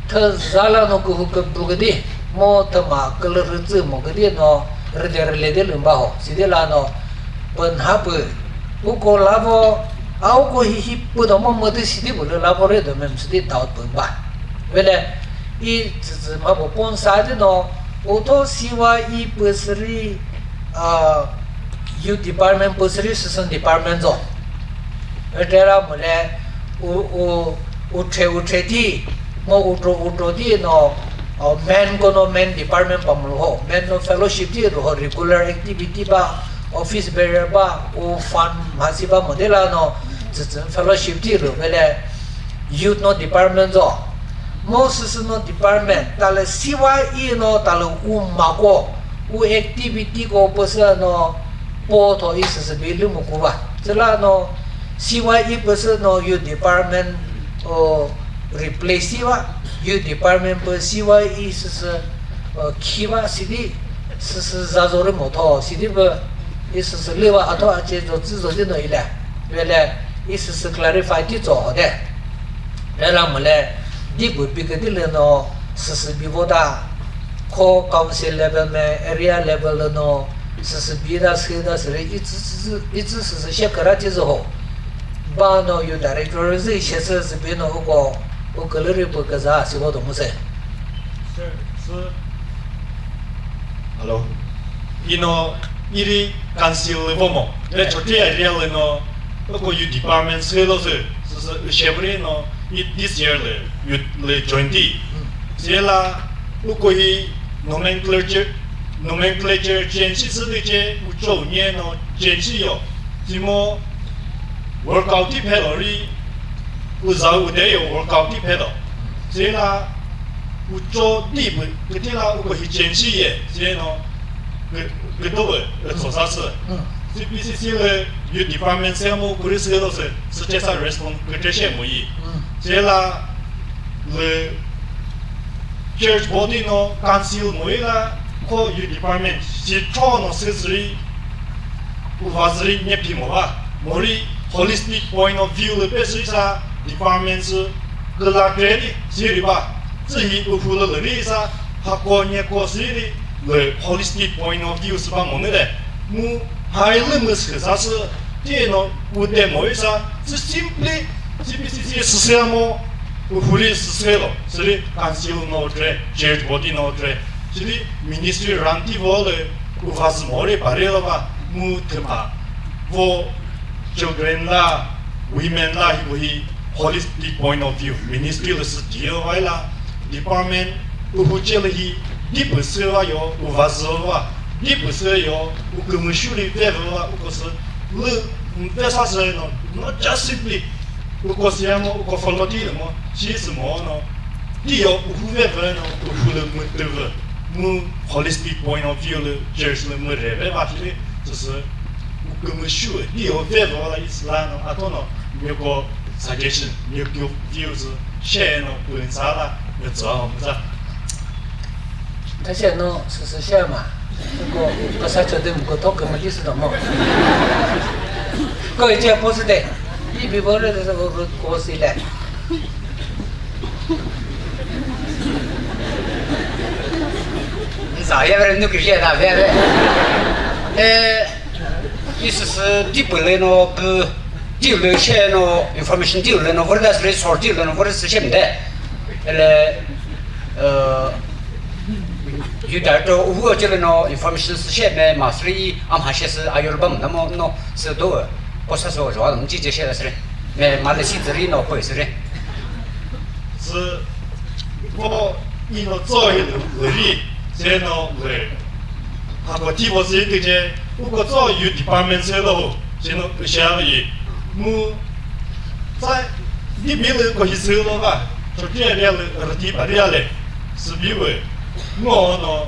thüza la no kü hu kü bu kü di, mo thüma kü lü rü tsü mo kü di no, rü de rü le de lü mba ho, si di la no, pün ha pü, u ko la vo, a u ko hi hi pü do mo mo di si di bu lü la vo re do mem si di doubt pün ba. Vele, i tsü tsü ma bo pon sa di no, u tho C Y E pü sri, a, youth department pü sri süsün department zo. Etera mule u, u, u tre, u tre di, mo u tro, u tro di no, o, men ko no men department pa mu ho, men no fellowship di ro ho, regular activity ba, office bearer ba, u fund ma si ba mo de la no, tsü tsü fellowship di ro vele youth no department zo. Mo süsü no department, ta le C Y E no, ta le u ma ko, u activity ko pü sü no, po tho i süsü bi lü mu ku ba. Tsü la no, C Y E pü sü no, youth department, o, replace si ba, youth department pü C Y E süsü, o, khi ba, si di, süsü za zo ri mo tho, si di pü, i süsü lü ba, a tho a ce zo tsü zo di no i le. Vele, i süsü clarify ti zo ho de. Rela mole, di bu bi kedi le no, süsü bi vo da, ko council level me, area level le no, süsü bi da, sü da, sü re, i tsü, tsü, tsü, i tsü süsü she kara ti zo ho. Ba no, youth director zü she sü, sü bi no, u ko, u kü lü ri bu kü za, si vo do mu se. Sir, sir. Hello. I no, i ri council le vo mo. Le choti area le no, u ko youth department sü lo sü, sü, sü, u she bu ri no, i this year lü, youth lü join thi. Sila uko hi nomenclature, nomenclature change shi sü lü che, ucho nye no change shi yo. Simo workout thi phelo ri, uza ude yo workout thi phelo. Sila ucho di bu, ketila uko hi change shi ye, sino, ke, keto bu, e, so sa sü. C P C C lü youth department se mo kuri sü lo sü, sü che sa respond ke che she mo yi. Sila lü church body no council mo yi la ko youth department si tro no sü sü ri uva zü ri nye phi mo va. Mo ri holistic point of view lü pe sü sa department sü kela tre ri si ri va. Zü hi u hu lü lü ri sa hako nye ko sü ri lü holistic point of view sü va mo nü de. Mu hai lü mu sü sa sü ti no u de mo yi sa sü simply C P C C sü sü mo. Uhuri sü selo, siri council no tre, church body no tre, siri ministry ranti vo le, uva sü mo re pare lo va, mu thüma, vo children la, women la, hi, hi holistic point of view, ministry le sü deal vai la, department, uhu che le hi, di pü sü va yo, uva sü va, di pü sü yo, u kümüshu li ve va, u ko sü, lü, ve sa sü no, not just simply, uko siamo, uko follow thi mo, shi sü mo no, ti yo, uhu ve ve no, uhu le mu tu ve, mu holistic point of view le, church le mu re ve va thi le, sü sü, uko mu shu, ti yo ve ve la Islam no, ato no, nyoko suggestion, nyoko views, share no, pun sa la, nyoko za. Thase no süsü she ma. Ko, ko sa chode mu ko to ko ma ji sü do mo. Ko ice po sü de. Yi bi bo re de ko, ko, ko si le. Nza ye re nu ki je da ve ve. Eh, yi süsü di pü le no pü, di le she no information di le no, what is resource di le no, what is she de. Ele, eh, Yu director uhu che le no information sü she me ma sü ri a mha she sü a Yoruba mü na mo no sü do. Ko sa so jo a mchi che she la sü ri. Me ma le si zü ri no poi sü ri. Sü ko i no zo hi le ri se no le. Ha ko ti vo sü ti che u ko zo yu department se lo se no u sha yi. Mu Sa di mi lü ko hi sü lo va, cho che ria lü rüti ba ria le, sü bi we, ngo no.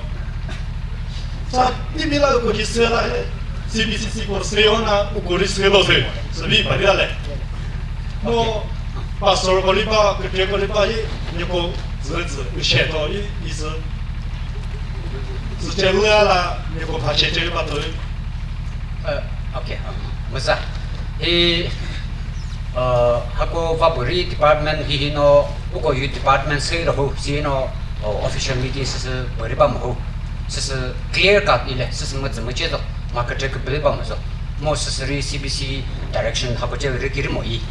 Sa di mi la ko hi sü la he, C B C C ko sü yo na, u ko ri sü lo sü, sü bi ba ria le. Mo, pastor ko ri ba, ko che ko ri ba yi, ni ko zü zü, u she to yi, yi sü. Sü che lü la, ni ko pha che che ri ba to yi. Ä, okay, ä, müza. Hi, ä, hako va püri department hi hi no, uko youth department sü lo hu, si no, o, official meeting sü sü püri ba mo hu. Sü sü clear cut ile, sü sü müzü müche zo, ma kete ke püri ba mo zo. Mo sü sü ri C B C direction hako che ri kiri mo yi.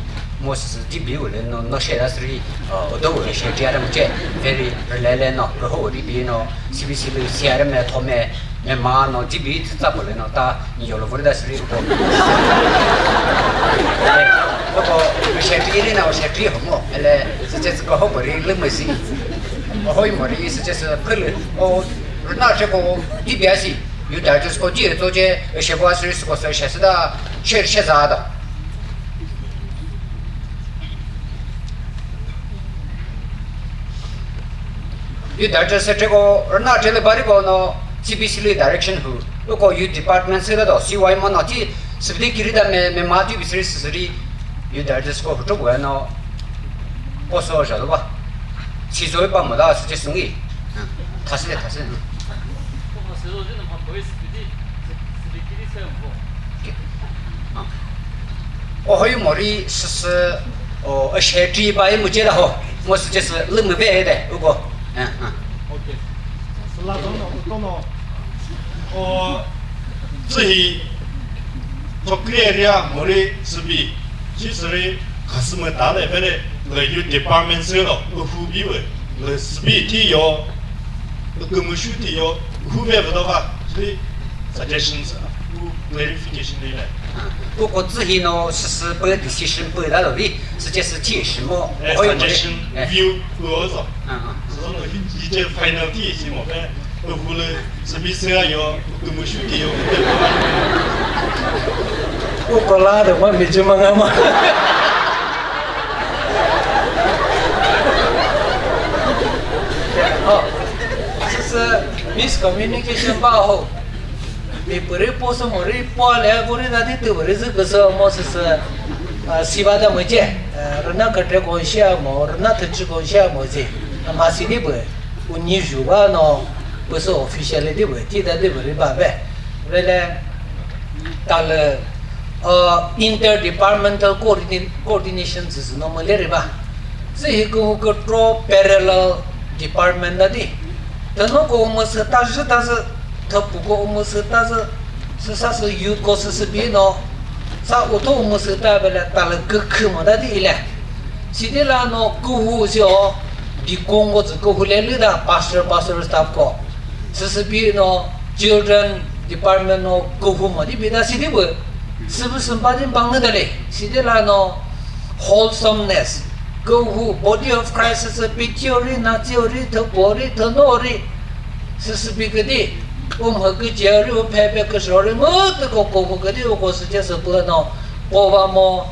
Mo sü sü di bi u le no, no she da sü ri, ä, o do u le she di ara mo che, very relay le no, ro ho ri bi no, C B C le si ara me tho me, me ma no, di bi tsa pole no, ta ni yo lo vore da sri ko. Ko ko, secretary na secretary ho mo, ele, se che ko ho bari le mo si. Ho mo ri se che se phele. O, na che ko di bi asi. Yu da che ko di to che, se ko sri ko se se da, che che za da. Youth director se treko rüna trele bari ko no C B C le direction hu. Uko youth department se do C Y mo no ti sibli kiri da me, me ma ti bisri sisri youth director ko hu troko no ko so ja do ba. Si zo ba mo da se che sungi. Thase, thase. O hoyi mori süsü, o, a she tri ba yi mu che la ho. Mo sü che sü lü mu ve de, uko. Eh, eh. Okay. Süla zono, utono. O, zü hi, tokri area mori sübi. Chi süri, khasü mu ta le, vele, le youth department sü lo, u hu bi we, le sübi ti yo, le kümüshu ti yo, u hu ve ve do va. Chi suggestions, u clarification ni le. Ku ko tsü hi no sü sü pü decision pü da lo vi, sü che sü thi shi mo. Eh, oi mo suggestion, eh. View pü o zo. Ah, ah. Zo no hi, hi che final thi shi mo pe. Pü hu le, sü mi sü a yo, pü mu shu ki yo. Ku ko la de mo mi ju ma nga ma. Oh, sü sü miscommunication ba ho. Mi püri po sü mo ri po le vo ri na di tü püri zü küsü mo sü sü, ah, siva da mo che, ah, rüna katre ko shia mo, rüna thüchü ko shia mo zi. Ah, ma si di pü, u ni ju ba no, pü sü officially di pü, thi da di pü ri ba be. Ve le, ta le, ah, interdepartmental coordinate, coordination zü zü no mo le ri ba. Zü hi kükro parallel department da di. Thüno ko umüsü ta zü ta zü, thüpu ko umüsü ta zü, sü sa sü youth ko sü sü bi no, sa utho umüsü ta bele ta lü kükü mo da di ile. Sidi la no kühu si o, deacon ko zü kühu le lü da, pastor, pastor staff ko. Sü sü bi no, children department no kühu mo di bi da sidi bu. Sü bu sü mpa di mpa ngü da le. Sidi la no, wholesomeness. Kühu, body of Christ sü pü theory, na theory, thüpo ri, thüno ri. Sü sü bi küdi, u mhü küche ri, u phe phe küsho ri, mütü ko kühu küdi, u ko sü che sü pü no, po va mo,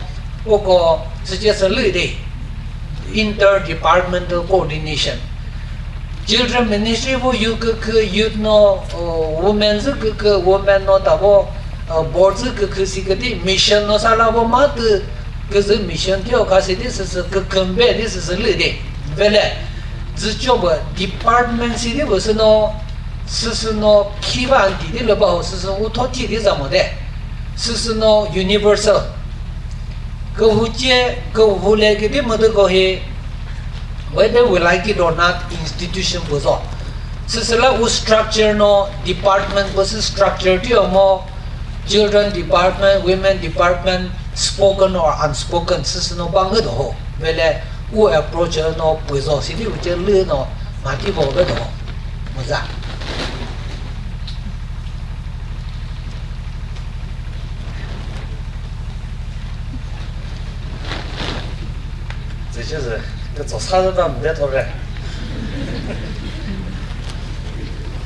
u ko sü che sü lü di. Interdepartmental coordination. Children ministry vo youth kükü, youth no, o, women zü kükü, women no ta vo, o, board zü kükü si küdi, mission no sa la vo ma tü, küzü mission thio kha si di sü sü kükü mbe di sü sü lü di. Vele, zü cho bu department si di bu sü no, sü sü no khi va anti di lü ba ho sü sü utho thi di za mo de. Sü sü no universal. Kühu che, kühu le küdi mütü ko hi, whether we like it or not, institution pü zo. Sü sü la u structure no department pü sü structure thio mo, children department, women department, spoken or unspoken, sü sü no ba ngü do ho. Vele u approach no pü zo, si di u che lü no, ma ti vo ve do ho. Mu za. Züchüzü, kütso sa zü ta müde thore.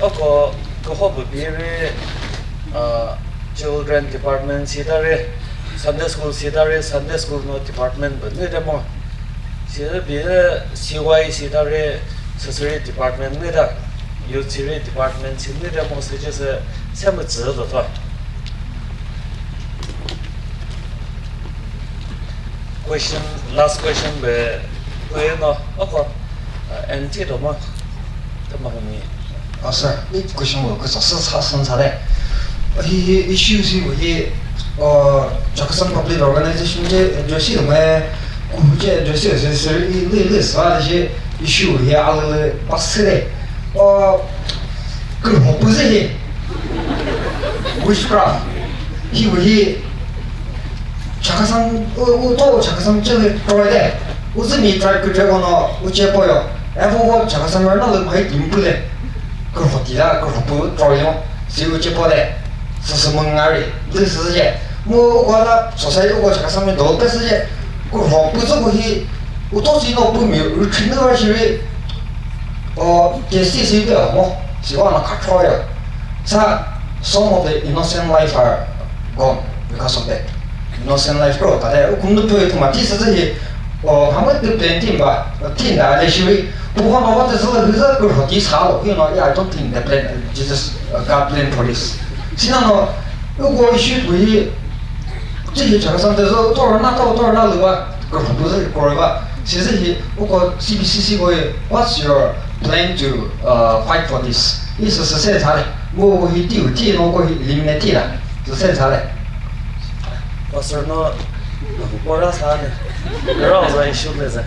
Oko, küho bu biri, uh, children department si ta ri, Sunday school si ta ri, Sunday school no department bu nü de mo. Si biri C Y si ta ri, sü sü ri department nü ta, youth si ri department si nü de mo sü che sü, se mü tsü zo to. Question, last question be, kwe no, oko, uh, and ti do ma, te ma ni. Ah, sir, i question mo ko sa sa sa san sa de. Hi, hi issue si wo hi, uh, Chakhesang Public Organization je address hi me, ku je address hi se se i le le sa je issue hi a le le pa se de. Uh, ku ho pu se hi. Witchcraft. Hi wo hi Chakhesang, u, u to Chakhesang che le try de. U zü mi try kükre kono u che po yo. E vo vo Chakhesang na le mai tim pu le. Kürho ti la, kürho pu tro yo. Si u che po de. Sü sü mü nga ri. Lü sü je. Mu u ko la society u ko Chakhesang mi do pe sü je. Kürho pu zü ku hi. U to si no pu mi ru chin de wa shi ri. O, ke si si de mo. Si wa na ka tro yo. Sa, some of the innocent life are gone because of that. Innocent life kro ta de, u kum nu pü thüma thi sü hi, o, ha ma tü plan thi ba, thi na le shi ri, pu ho no va tü sü la hü za kürho thi sa lo, you know, yeah, I don't think the plan, Jesus, uh, God plan for this. Si na no, u ko issue pu hi, thi hi Chakhesang te zo, to na to, to na lu ba, kürho pu zü kro ba. Si zü hi, u ko C B C C ko hi, what's your plan to, uh, fight for this? Is a success ha le. Mu hi ti u ti no ko hi eliminate ti la. Success ha le. Pastor no, pora sa ne. Rong za issue le za.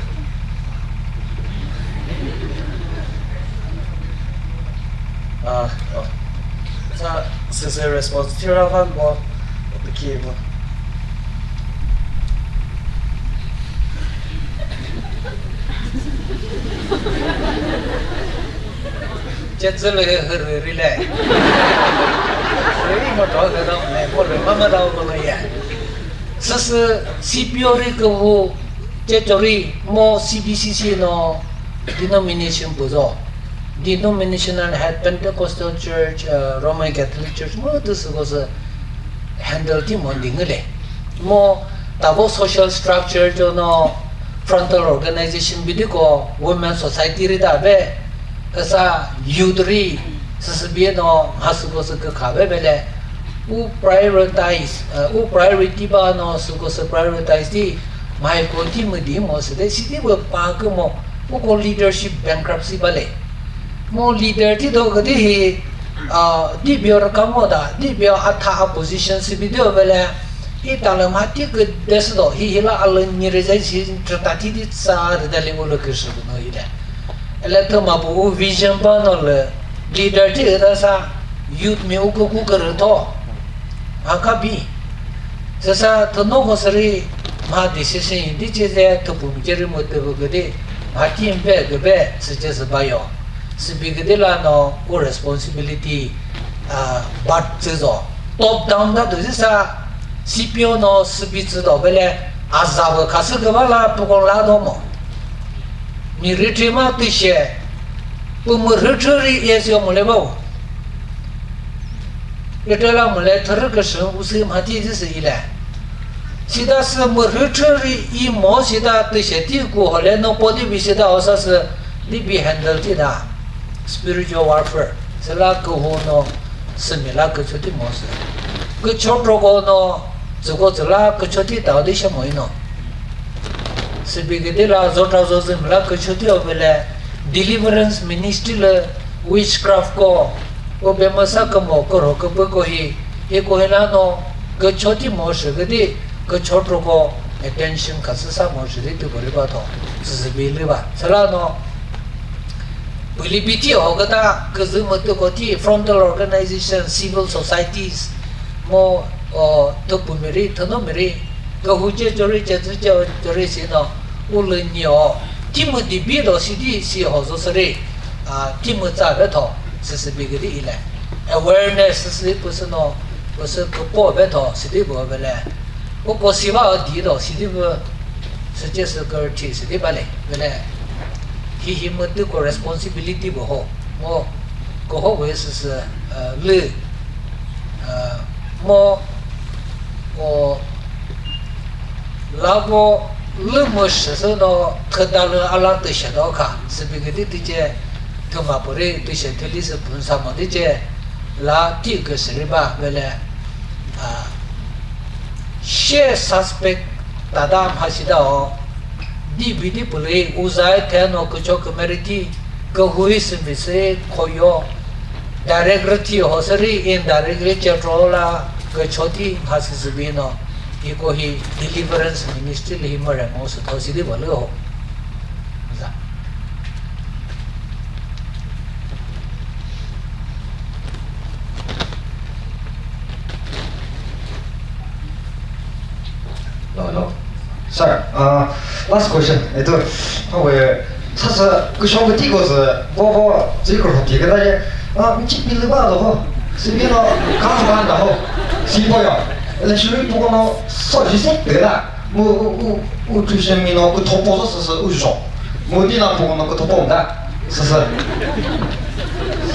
Ah, oh. Sa, se, se response tira van bo, piki bo. Chetsu le hürü rile. Ri mo to ke dong ne, mo le mama dao mo le ya. Süsü C P O ri kühu che chori mo C B C C no denomination pü zo. Denominational head Pentecostal Church, uh, Roman Catholic Church mo tü süko sü handle thi mo dingüle. Mo tavo social structure cho no frontal organization bidiko women society ri da be, kasa youth ri süsübi no mhasüko sü kükha be bele. U prioritize, uh, u priority ba no süko sü prioritize di, mhaiko thi müdi mo sü de, sidi bü pa kü mo, uko leadership bankruptcy ba le. Mo leader thi do kadi hi, uh, di bio raka mo da, di bio atha a position sü bi do bele, hi ta le ma thi kü de sü do, hi hi la a le ni re zai si trata thi di sa re da le mo le kü sü no hi de. Ele thüma pü u vision ba no le leader thi da sa youth mi u kü ku kü rü tho. Ha ka bi. Sa sa thüno ko seri ma decision di che ze thüpu mi che ri mo te bu gede. Ma team be ge be se che se ba yo. Se bi gede la no u responsibility, ah, but che zo. Top down da du sa C P O no se bi che do bele a za bu ka se ge ba la pu ko la do mo. Mi rütri ma tüshe, pü mü rütri ri yesü yo müleba o. Rütri la müle thürü küsü usü mhati zisü ile. Sida sü mü rütri ri i mo sida tüshe ti ku hole no podi bi sida osa sü li bi handle ti da. Spiritual warfare. Sila kühu no sümila küchoti mo sü. Kücho troko no tsüko tsüla küchoti tao di shemo ino. Sübi gidi la zota zozü mila küchoti o bele deliverance ministry le witchcraft ko o be masa kümo kürho küpü ko hi, hi ko hi la no küchoti mo shü gidi kücho troko attention khasü sa mo shü di tü bori ba tho. Süsübi li ba. Sila no Pülipiti ho küta küzü mütü ko thi frontal organization, civil societies, mo, o, thüpumiri, thünomiri, kühu che chori, che tsü che chori si no, u lü nyi o, thi mü di bi do si di si ho zo seri, a, thi mü tsa be tho, süsübi gidi ile. Awareness süsü püsü no, püsü küpo be tho, si di bo be le. Uko siva a di do, sidi vü, süce sü kürüthi, sidi bale, vele, hi hi mütü ko responsibility bo ho, mo, ko ho we sü sü, eh, lü, eh, mo, o, la vo lü mo shü sü no, thüda lü ala tü she do kha, sübi küdi tü ce, thüma puri tü she thüli sü pun sa mo di ce, la ti kü sü ri ba, vele, ah, she suspect tada mhasi da o, di bidi pülü uzai theno kücho kümeri thi, kühui sümbi sü khoyo, direct rüthi ho seri indirect ri chetro la kücho thi mhasi sübi no, hiko hi deliverance ministry lü hi müremo sü tho sidi balü ho. Za. Hello, hello. Sir, uh, last question. Itu, how we, sasa, küshong kütiko sü, vo, vo, zikro hoti kata ye, ah, michi pili ba lo ho. Sibi no, kang ban da ho. Sipo yo. Le shuri puko no, so jise pela. Mu, u, u, u, tuition mi no, ku thopo so, so, so, u jo. Mu di na puko no, ku thopo da. So, so.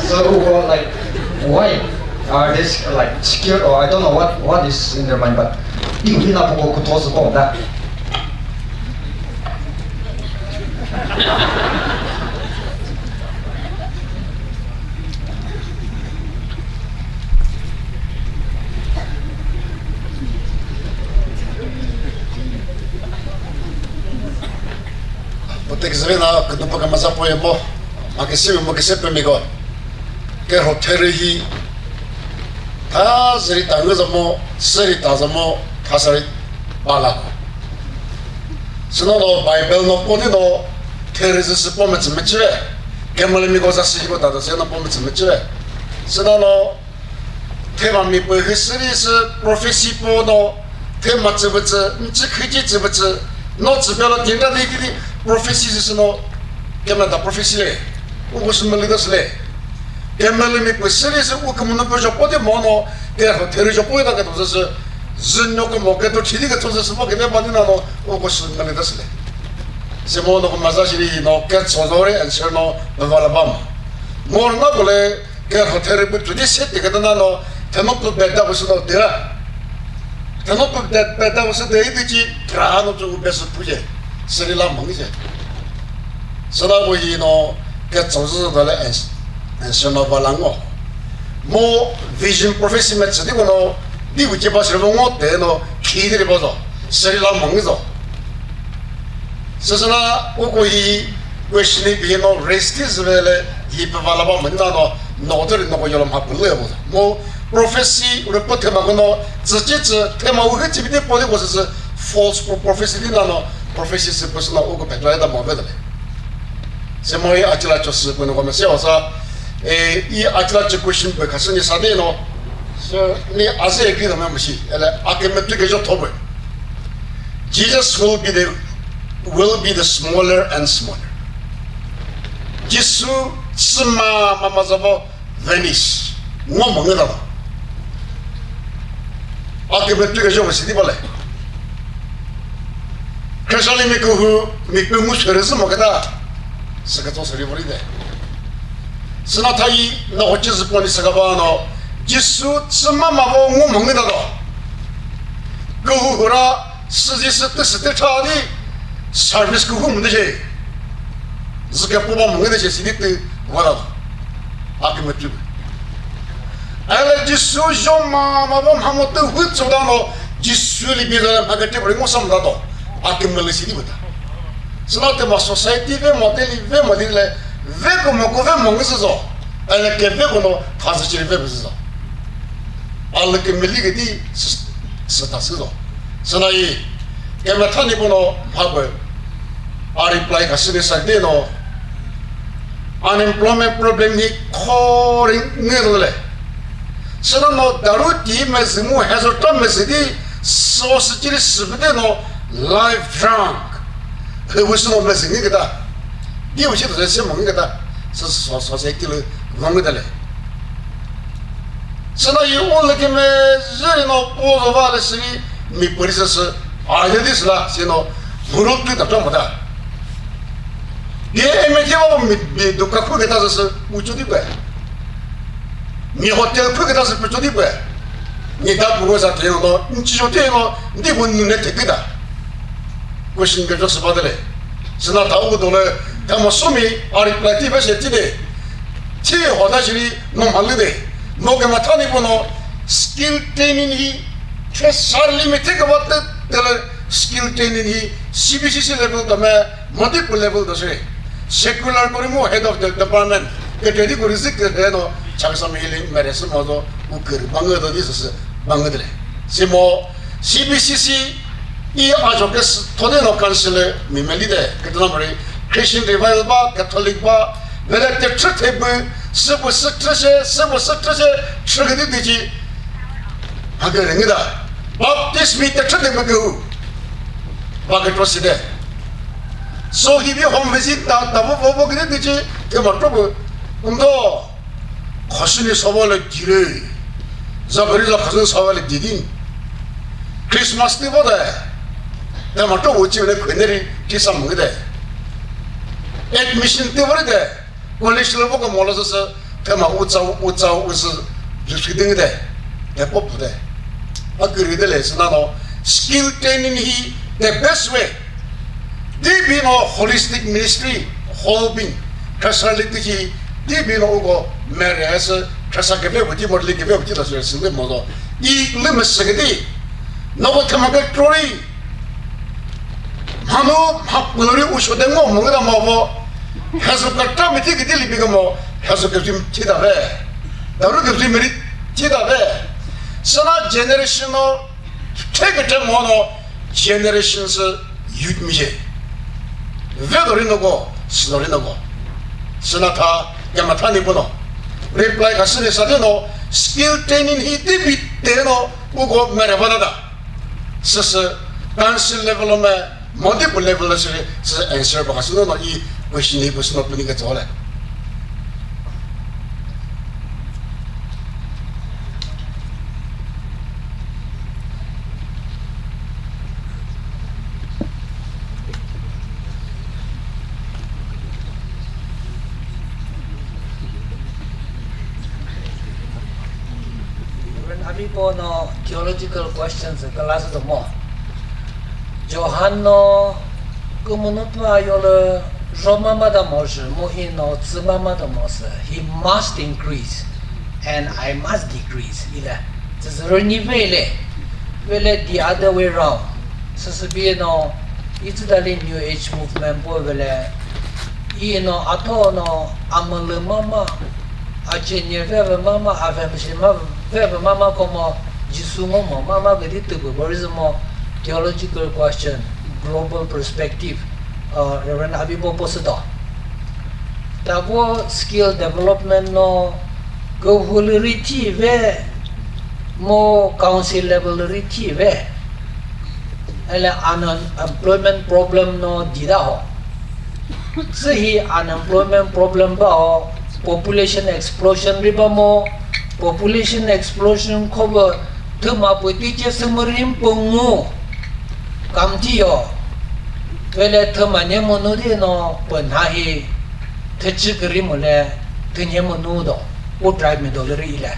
So, u go, like, why are they, like, scared, or I don't know what, what is in their mind, but di, di na puko ku thopo da. Putek züve na künupa kamaza poye mo, makesi mo kese pemiko. Ke ho theri hi, tha zeri ta ngü zamo, seri ta zamo, tha seri bala. Sino no Bible no poni no theri zü sü po metsü metsüve. Kemele mi ko za sü ko ta do se no po metsü metsüve. Sino no thema mi pü history sü prophecy po no thema tsü betsü, nchi khiji tsü betsü, no tsü bela tinda di di di prophecy sü no kemele ta prophecy le. U ko sü mele das le. Kemele mi pü seri sü u kümüno pü jo po de mo no ke ho theri jo po da ke do sü Zü nyoko mo keto thidi ketso zü süpo kene bani na no, o ko sü ngale da sile. Se mo no ko maza shiri no ketso zore answer no bava la bam. Mo na ko le ke hotel bu tudi se te ke na no, themo ko beta bu sü no dira. Themo ko beta bu sü de idi chi pra no chu be sü puje. Seri la mong je. Süna ko yi no ketso zü da le answer no bava la ngo. Mo vision prophecy me tsü di ko no, di ko che ba seri ngo te no, khi di ri bo zo. Seri la mong zo. Süsüna uko hi question hi bi no raise thi züve le hi pe va la ba mani na no, no to ri no ko yolo ma pulu ya bo. Mo prophecy report thema ko no, tsü chi tsü thema u hi chi bi de po de ko sü false pro-, prophecy di na no, prophecy sü person na uko pe try da mo ve de. Se mo hi achila cho sü ko no ko me se wa sa, eh, i achila cho question pe ka sü ni sa de no. So, ni aze agree da me mo shi, ele ake me tu ke jo thobe. Jesus will be the, will be the smaller and smaller. Jisu tsüma mama zabo vanish. Ngo mo ngela. Ake me tu ke jo sidi bale. Khresali mi kuhu mi pe mu sere zü mo keta. Saka to seri bori de. Süna thayi na hoche zü poni saka ba no. Jisu tsüma mabo ngo mo ngela do. Kuhu hura süzi sü tü sü tü tha di service kuhu mu de je. Zü ke po ba mu nge de je sidi tü wala. Akümütü. Ele Jisu jo ma, ma bo mha mo tü hu tso da no, Jisu li bi da ma ke te bri mo sam da do. Akümütü sidi bu da. Süna te ma society ve mo te li ve mo di le, ve ko mo ko ve mo ngi zo. Ele ke ve ko no, tha zü chiri ve bu zo. Alü ke meli ke di sü, sü ta sü zo. Süna yi, ke me thani bono mha bü. A reply ka sü de sa de no. Unemployment problem hi khori nge le. Süna no daru ti me zü mu hezo ta me zü di so sü chiri sü de no life drunk. He bu sü no me zü nge ke ta. Di bu shi de se mo nge ke ta. Sü so, so se ki le mo nge de le. Süna yi u lü kümüzü ri no po zo va lü siri mi püri sü sü a ye di sü la si no mürü tü ta tong ta. Ye e me thie va mi, mi duka khu ke ta sü sü u chu di pe. Mi hotel khu ke ta sü pü chu di pe. Ni da bu sa te no, ni chi jo te no, ni bu nu ne te ke da. Question ke jo sü ba de le. Süna tha u do le, tha mo sumi a reply ti ba she ti de. Thi ho da shiri no ma lü de. No ke ma thani ko no skill training hi thre sar limit ke ba te, te le skill training hi C B C C level da me, multiple level da she. Secular ko ri mo head of the department. Ke te di ko ri zik ke no, chak sa mi li me re sü mo do, u ke ri bang do di sü sü bang de le. Si mo C B C C I ajo ke s-, thone no council mi meli de, ke tona mari, Christian Revival ba, Catholic ba, vele te church te bu, sü bu sü church, sü bu sü church, church ke di di ji. Ha ke ringi da. Baptist mi te church te bu ke hu. Ba ke to si de. So hi bi home visit ta, ta bu bu bu ke di di ji, ke ma to bu. Um do. Khasüni sawale dire. Zakari za khasüni sawale didin. Christmas ti vo de. Tomato uchi ne khweneri ti samngi de. Admission ti vo de. College level ko mola sa sa tema utsa utsa utsa jüsüding de. Te pop de. Aküri de le sina no skill training hi the best way. Di bi no holistic ministry, whole being, khasali ti ji, di bi no uko mere se, khasa ke ve buti morli ke ve buti da se single mo do. I le me se ke di. No ko thema ke trori. Manu ma pulori u sho de ngo mo da mo bo. Hasu ka ta mi ti ke di li bi ke mo, hasu ke tim ti da ve. Daru ke tim ri ti da ve. Sana generational Theküthe mono generation sü youth mi je. Ve dori noko, sü dori noko. Süna tha, yama tha ni puno. Reply ka süni sa de no, skill training hi di bi de no, uko mere bana da. Sü sü, council level me, multiple level sü, sü answer ba ka süno no, i question hi bu süno puni ke zole. Ipo no theological questions class to mo. Johan no kümünu pü ayolü Roma mada mo shi mo i no tsüma mada mo sü. He must increase and I must decrease. Ile. Tsüzürü ni vele. Vele the other way round. Süsübi no, itsüdali New Age movement po vele. I no, atho no, amülü mama, a chenye veve mama, a vemshi ma veve mama komo, Jisu ngo mo, mama gedi tübü, Buddhism mo, theological question, global perspective, uh, Reverend Abibo posüdo. Tabo skill development no, kühulü ri thi ve, mo council level ri thi ve. Ele unemployment problem no dida ho. Tsü hi unemployment problem ba ho, population explosion ri ba mo, population explosion ko ba thüma püti che sümürim püngu kam thi yo. Vele thüma nye münu di no pü nha hi thüchü küri mü le thünye münu do, u tribe mi do lü ri ile.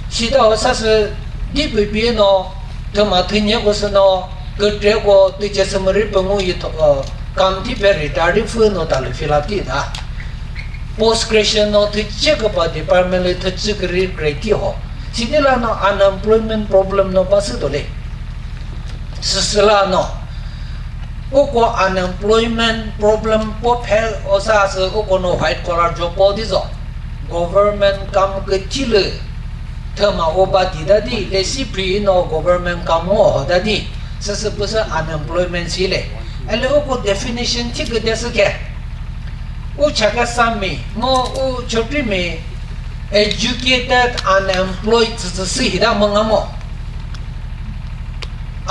Sita ho sa sü di pü pi no, thüma thünye ko sü no, kütreko tüche sümüri püngu yi tho, uh, kam thi pe ri tari fü no ta lü fill up thi da. Post creation no tüche küpa department lü thüchü küri grade thi ho. Sidi la no unemployment problem no ba sü do le. Süsü la no. Uko unemployment problem po phel o sa sü uko no white collar job po di zo. Government kam küthi lü thüma o ba di da di, lesi pri no government kam ngo ho da di, süsü püsü unemployment si le. Ele uko definition thi küde sü ke. U Chakhesang mi, mo u Chokri mi, educated unemployed tsü tsü sü hi da mü nga mo.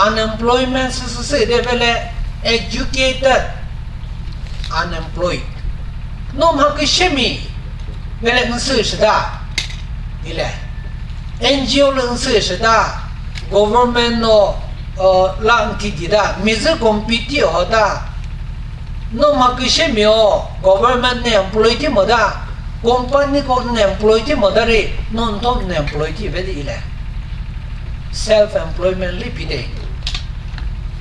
Unemployment sü sü sü de vele educated unemployed. No mha küshemi vele nsü shida. Ile. N G O lü nsü shida. Government no, uh, la nti dida. Mizü compete ho da. No mha küshemi o. Government ne employee thi mo da. Company ko ne employee thi mo da ri. No nto ne employee thi vedi ile. Self-employment li pide.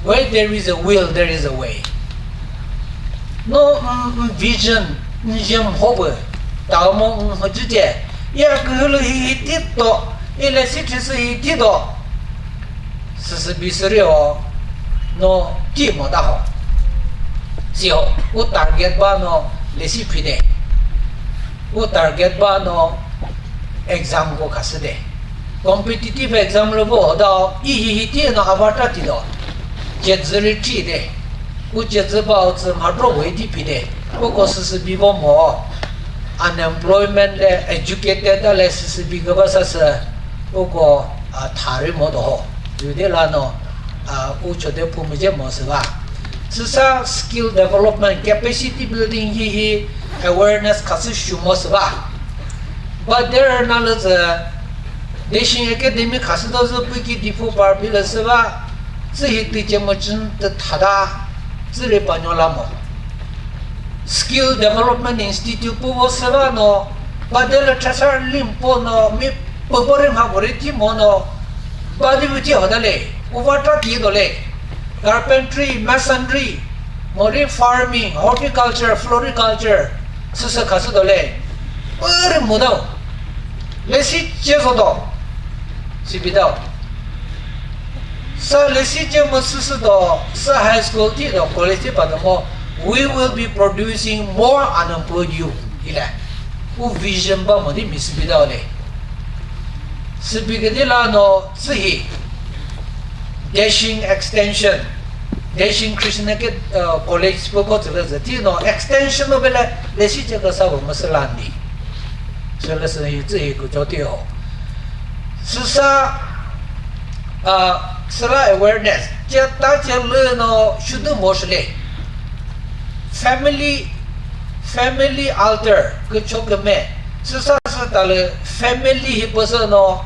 Where there is a will, there is a way. No, mm, mm, vision, mm, jem hope. Tao mo, mm, ho jüje. Ya kühülü hi, hi ti to. Ile si thüsü hi ti to. Süsü bi süri o. No, ti mo da ho. Si ho. U target ba no, lesi pide. U target ba no, exam ko khasü de. Competitive exam lü vo da i hi hi ti no avata ti do. Chetsu ri thi de. U chetsu ba u tsü mha dro we di pi de. U ko süsü bi vo mo. Unemployment le educated da le süsü bi ga ba sa sü. U ko, a, thari mo do ho. Yu de la no, a, u cho de pu mu je mo sü ba. Süsa skill development, capacity building hi hi awareness khasü shu mo sü ba. Ba der na lü zü Design Academy khasü do zü pü ki Diphu par bi lü sü ba, zü hi tüce mo chün tü thada, zü ri pa nyo la mo. Skill Development Institute pu vo sü ba no, ba de lü thasar lim po no, mi pü bo ri mha bo ri thi mo no, ba di bu thi ho da le, u va tra thi do le. Carpentry, masonry, mori farming, horticulture, floriculture, süsü khasü do le. Püri mu do. Lesi che zo do. Sibi do. Sa lesi che mo süsü do. Sa high school thi do, college thi pa do mo. We will be producing more unemployed youth. Ile. U vision ba mo di mi sibi do le. Sübi küdi la no tsü hi Design Extension, Design Christian Acad-, uh, College pü ko tsü lü zü thi no extension no bele lesi che küsa vo müsü la ni. Sü lü sü hi tsü hi ku cho ti ho. Süsa, uh, süla awareness che ta che lü no shudu mo shile. Family, family altar, kücho küme. Süsa sü ta lü family hi püsü no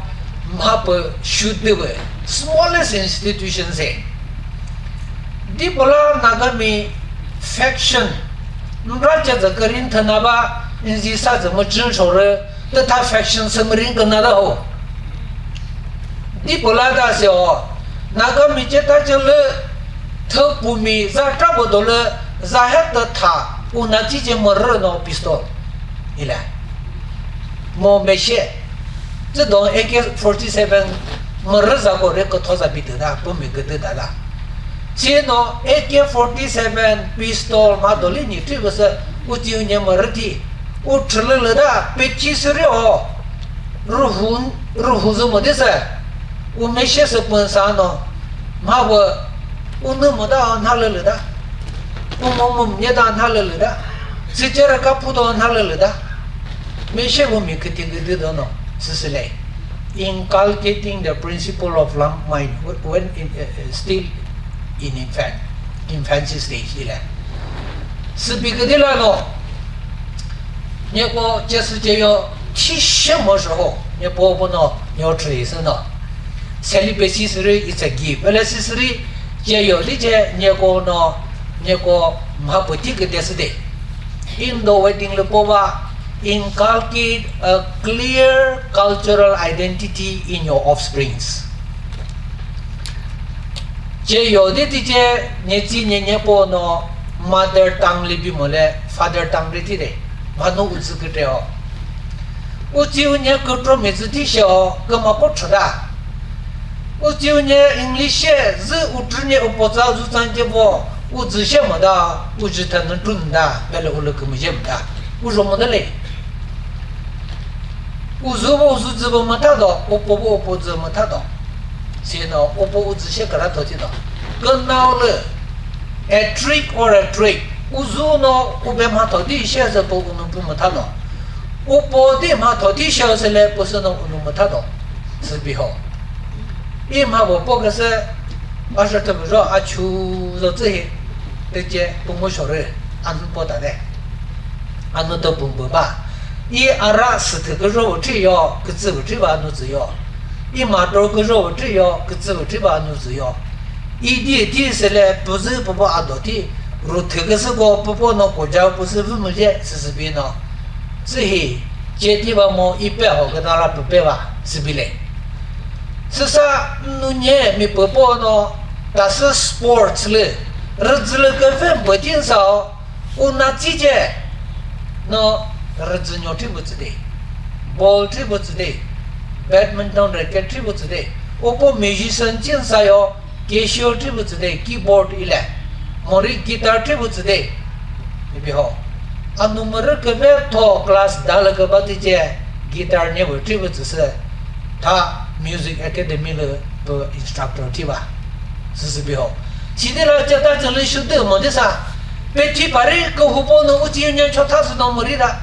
mha pü shuti we. Smallest institution se. Di pula Nagami faction. Nra che zü kürin thüna ba, nzi sa zü müchün shorü, tütha faction sü mürin küna da ho. Ti pula da se o. Naga mi ce ta ce lü thüpumi za tra bo do lü za he ta tha u na ti ce mürü no pistol. Ile. Mo meshe. Zü do A K forty-seven mürü za ko re kütho za bi de da, pumi küdü da da. Sino A K forty-seven pistol ma doli ni tri bese u ti u nye mürü ti. U thülü lü da, pe chi sü ri o. Ruhu, ruhu zü mo de se. U meshe sü pün sa no. Ma bu, u nü mo da nha lü lü da. U mo mo nye da nha lü lü da. Si ce re ka pu do nha lü lü da. Meshe bu mi küti küdü do no. Sü sü le. Inculcating the principle of lump mind when in, uh, uh, still in infant, infancy stage ile. Sü bi küdi la no. Nyeko ce sü ce yo thi she mo sho ho. Nye po po no, nyo thri sü no. Celibacy sü ri, it's a gift. Ele sü sü ri ce yo li ce nyeko no, nyeko mha po ti küde sü de. Indo wedding lü po va, inculcate a clear cultural identity in your offsprings. Ce yo de ti ce nye tsi nye nye po no mother tongue li bi mo le father tongue li ti de. Manu u tsü kütre o. U tsi u nye kükro mi tsü ti she o, küma ko thra da. U tsi u nye English she, zü u tü nye u po tsa zu tsan ce po, u zü she mo da, u zü tha nü tun da, bele u lü kümü je mo da. U zho mo da le. U zu bo u zu zü bo mütha do, u po bo u po zü mütha do. Sino u po u zü she kara to ti do. Künao lü, a trick or a trick. U zu no u be mha tho di she zü po u nu pu mütha do. U po di mha tho di she zü le pu sü no u nu mütha do. Sü bi ho. I mha bo po küsü, a shü tü bu zho, a chu zo zü hi, tü ce pu mu sho rü, a nu po ta de. A nu to pü mbü ba. I ara sü thü küzho vü thri yo, kütsü vü thri ba a nu zü yo. I ma to küzho vü thri yo, kütsü vü thri ba a nu zü yo. I di di se le pü zü pü ba a do thi, ru thü küsü ko pü po no ko ja pü sü vü mu je, sü sü bi no. Sü hi, ce ti ba mo i pe ho küta la pü pe ba, sü bi le. Süsa nu nye mi pü po no, ta sü sports lü, rüzü lü küve mbü tin sa o, u na tsi ce, no, rüzü nyo thri bu tsü de, ball thri bu tsü de, badminton racket thri bu tsü de, u po musician chin sa yo, casio thri bu tsü de, keyboard ile, mori guitar thri bu tsü de, mi bi ho. A number küve tho class da lü küba ti ce, guitar nye bu thri bu tsü sü, tha music academy lü pü instructor thri ba. Süsü bi ho. Side la ceta chelü shude mo de sa. Pe thi pari ko hupo no uchi union chotha sü no mori da.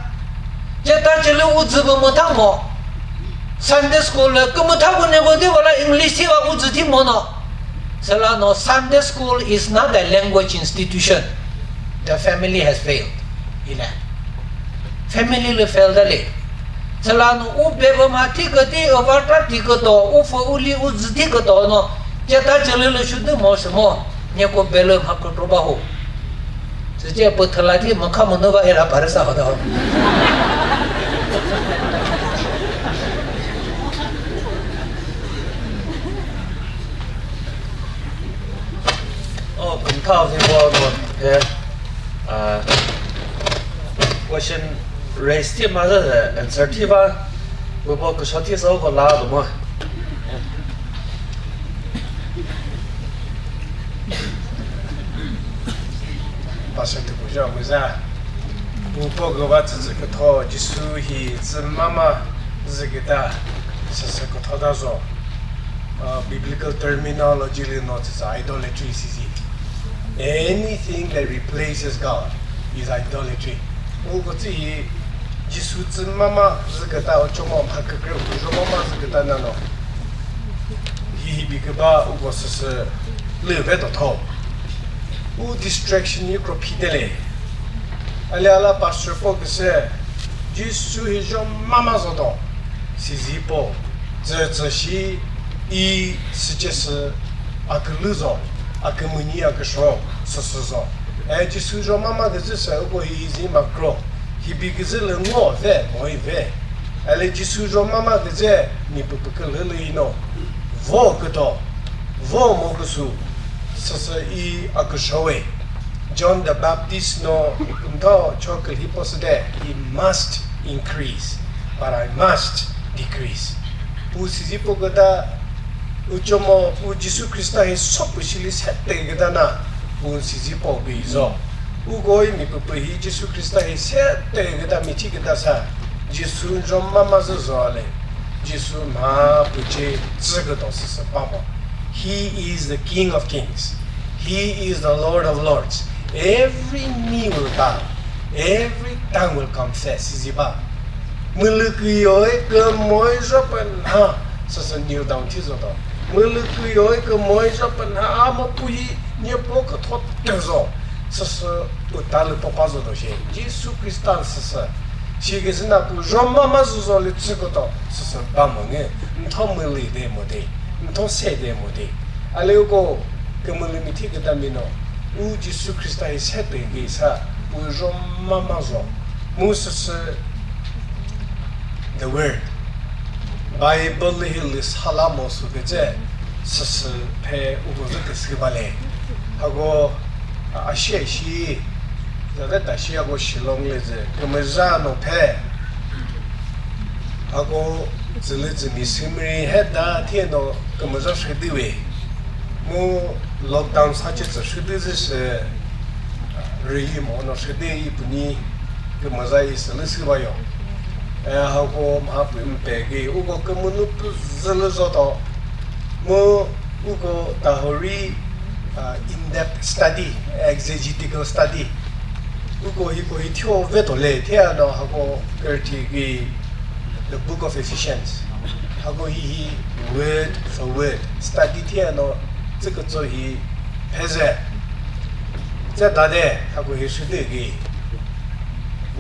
Ceta chelü u zü bu mo tha mo. Sunday school lü kümütha bu ne ko de wala English thi wa u zü thi mo no. Sela no Sunday school is not a language institution. The family has failed. Ile. Family lü fail da le. Sela no u be bu ma thi ko ti o va ta ti ko to u fo u li u zü thi ko to no. Ceta chelü lü shude mo sü mo. Nye ko belü mha kükro ba ho. Süce pü thüla thi mükha münü va hela parisa ho da ho. Oh, kümtha thi bo no he, ah, question raise thi ma zü answer thi va. Bo bo küsho thi sa ko la do mo. Pastor tüpü zho müza. Pu po gü va tsütsü kütho, Jisu hi tsü mama zü küta, süsü kütho ta zo. Uh, biblical terminology lü no tsütsü idolatry sizi. Anything that replaces God is idolatry. U ko tsü hi Jisu tsü mama zü küta, o chomo mha kükre u zho mama zü küta nano. Hi hi bi küba u ko süsü lü ve to tho. U distraction yi kro phitele. Ali ala pastor po küse, Jisu hi zho mama zo do. Sizi po, tsü tsü shi i süce sü a külü zo, a kümünyi a küsho, süsü zo. E Jisu zho mama küzü sü uko hi zi ma kro. Hi bi küzü lü ngo ve, moi ve. Ele Jisu zho mama küzü mi pü pü külü lü ino. Vo küto, vo mo küsü, süsü i a küshowe. John the Baptist no kümtho cho külhi posüde, he must increase, but I must decrease. Pu sizi po küta, uchomo, pu Jisu Krista hi sopü shili sete küta na, pu sizi po küizo. Uko i mi püpü hi Jisu Krista hi sete küta mithi küta sa, Jisu njo mama zü zo le. Jisu mha püche tsü küto süsü bamo. He is the King of Kings. He is the Lord of Lords. Every knee will bow. Every tongue will confess. Sizi ba. Mülüküyo e kümoi zho pü nha. Süsü kneel down thi zo do. Mülüküyo e kümoi zho pü nha. Ama puhi nye po kütho tüzo. Süsü uta lü popa zo do she. Jisu Krista süsü. Shi küzü na pu zho mama zü zo lü tsü küto. Süsü bamo nge. Ntho müli de mo de. Ntho se de mo de. Ale uko kümüli mithi küta mino. U Jisu Krista hi se pe ge sa. Pu zho mama zo. Mu süsü the word. Bible hi lü sala mo sü küce. Süsü phe uko zü küsü bale. Hako a shi shi. Zade ta shi ako Shillong le zü. Kümüza no phe. Hako zülü zü mi simri he da thie no kümüza shidi we. Mu lockdown sa che zü shidi zü se. Rüyi mo no shidi i puni kümüza i sülü sü ba yo. E, hako mha pü mpe ki, uko kümünu pü zülü zoto. Mu uko tahori, uh, in-depth study, exegetical study. Uko hiko hi thio veto le, thia no hako kerthi ki the Book of Ephesians. Hako hi hi word for word study thia no tsükütso hi pheze. Tse dade hako hi shidi ki.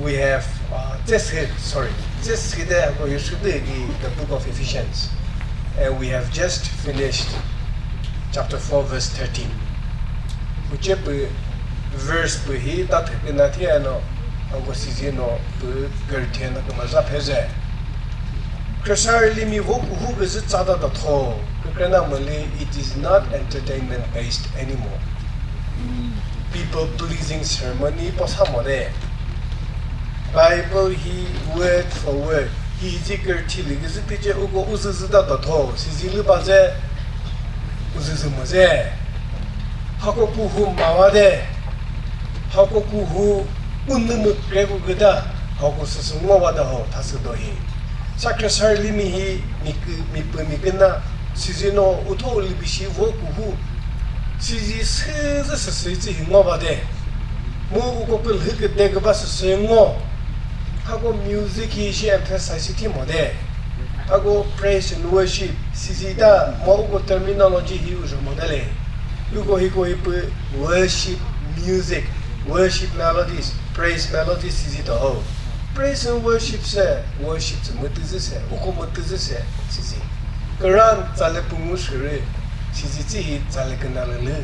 We have, uh, this here, sorry, this here, we should be the book of Ephesians, and we have just finished chapter four, verse thirteen. Uche pü verse pü hi ta thepina thi ano, ako sizi no pü kerthe na kümüza pheze. Khrisarili mi vo kuhu küzü tsada da tho, kükrena müli, it is not entertainment based anymore. People pleasing ceremony po sa mo de. Bible hi word for word. Hi zi kerthi li küzü tice uko uzüzü da da tho. Sizi lü ba ze uzüzü mo ze. Hako kuhu mawa de. Hako kuhu unü mükre ku küda. Hako süsü ngo wa da ho thasü do hi. Sa Khrisarili mi hi mi kü, mi pü mi küna. Sizi no utho u libi shi vo kuhu. Sizi süzü süsü tsü hi ngo ba de. Mu uko külhü küde küba süsü ngo. Hako music hi shi emphasize thi mo de. Hako praise and worship. Sizi ta mo uko terminology hi ujo mo de le. Uko hiko hi pü worship music. Worship melodies. Praise melodies sizi to ho. Praise and worship se. Worship se mütüzü se. Uko mütüzü se. Sizi. Kürüan tsale püngu shiri, sizi tsühi tsale künalülü.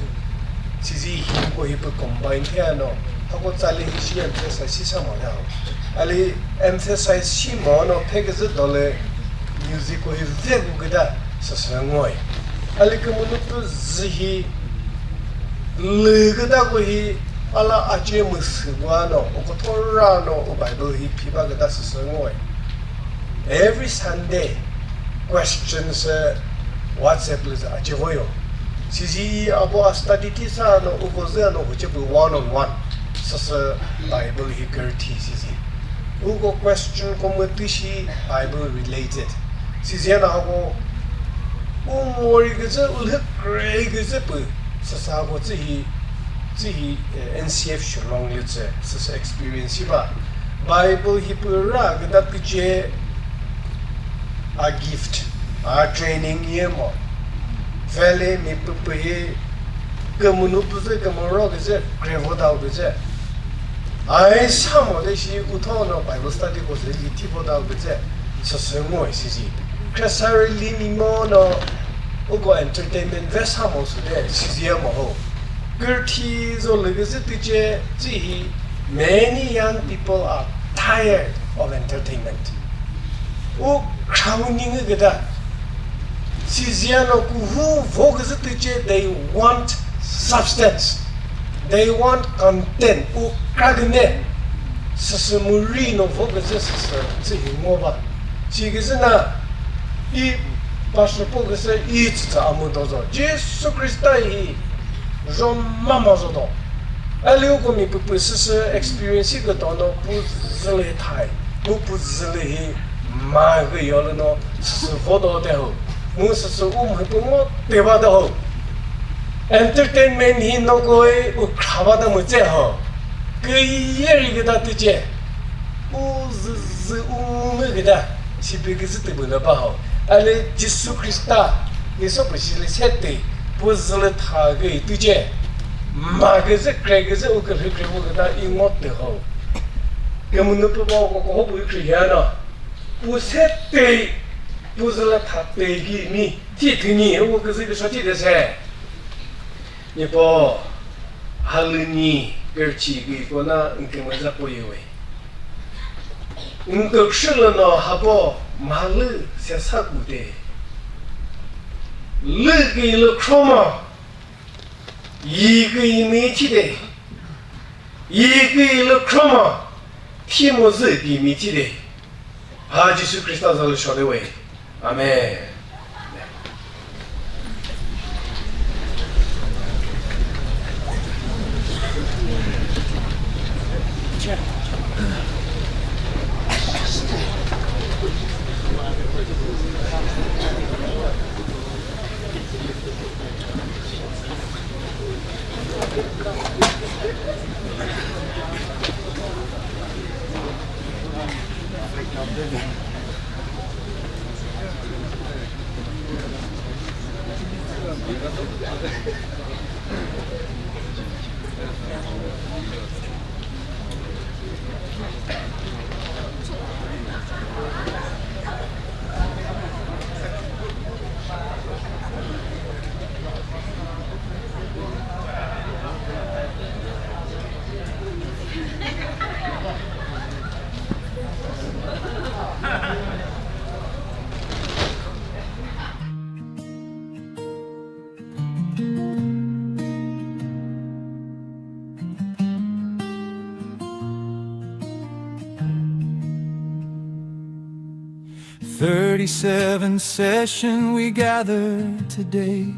Sizi hiko hi pü combine thea no, hako tsale hi shi emphasize shi sa mo ya. Ali emphasize shi mo no phe küzü dole music ko hi ve ku küda süsü ngoi. Ali kümünu pü zü hi lü küda ko hi ala ace müsü gua no, o kothora no, o Bible hi phi ba küda süsü ngoi. Every Sunday, questions, uh, WhatsApp lü za ace voyo. Sizi abo a study thi sa no uko zü no huce pü one on one. Süsü Bible hi kürthi sizi. Uko question ko mütü shi Bible related. Sizi na hako u mori küzü u lhü kre küzü pü. Süsü hako tsühi, tsühi, eh, N C F Shillong lü tsü, süsü experience hi ba. Bible hi pü ra küda küce a gift, a training ye mo. Vele mi pü pü hi kümünu pü zü kümüro küzü, grevo dao küzü. Ai sa mo de shi utho no Bible study ko zü yi thi vo dao küzü. Süsü ngoi sizi. Khrisarili mi mo no uko entertainment ve sa mo sü de, sizi ya mo ho. Kürthi zo lü küzü tice, tsühi, many young people are tired of entertainment. U crowning küda. Sizia no kuhu vo küzü tüche, they want substance. They want content. U kra küne. Süsü muri no vo küzü süsü tsü hi ngo ba. Si küzü na i pastor po küzü i tsü tsü amu dozo. Jesu Krista hi Roma ma zo do. Aliu ko mi püpü süsü experience kü to no pu züle thai. Mu pu züle hi ma gü yo le no süsü vo do te ho. Mu süsü u mhü pu ngo te ba do ho. Entertainment hi no ko e u kha ba da mu che ho. Kü ye ri gü da tüche. U zü zü u ngü küta, sipi küzü tübü lü ba ho. Ale Jesu Krista, Yesu pü shi lü sete, pu zü lü tha gü tüche. Ma küzü, kre küzü, u külhü kre u küta, i ngo tü ho. Kümünu pü ba ko ko ho bu kri ya na. Pu sete, pu zü lü tha te gi mi, thi thü ni, u küzü küso thi de se. Nipo, halü ni, kerchi gü ko na, nkümüza po yewe. Nkükshü lü no hapo mha lü sesa kute. Lü kü lü khroma. Yi kü yi mi chide. Yi kü lü khroma. Thi mo zü kü mi chide. Ha Jesu Krista za lü shode we. Amen. Thirty-seven session we gather today.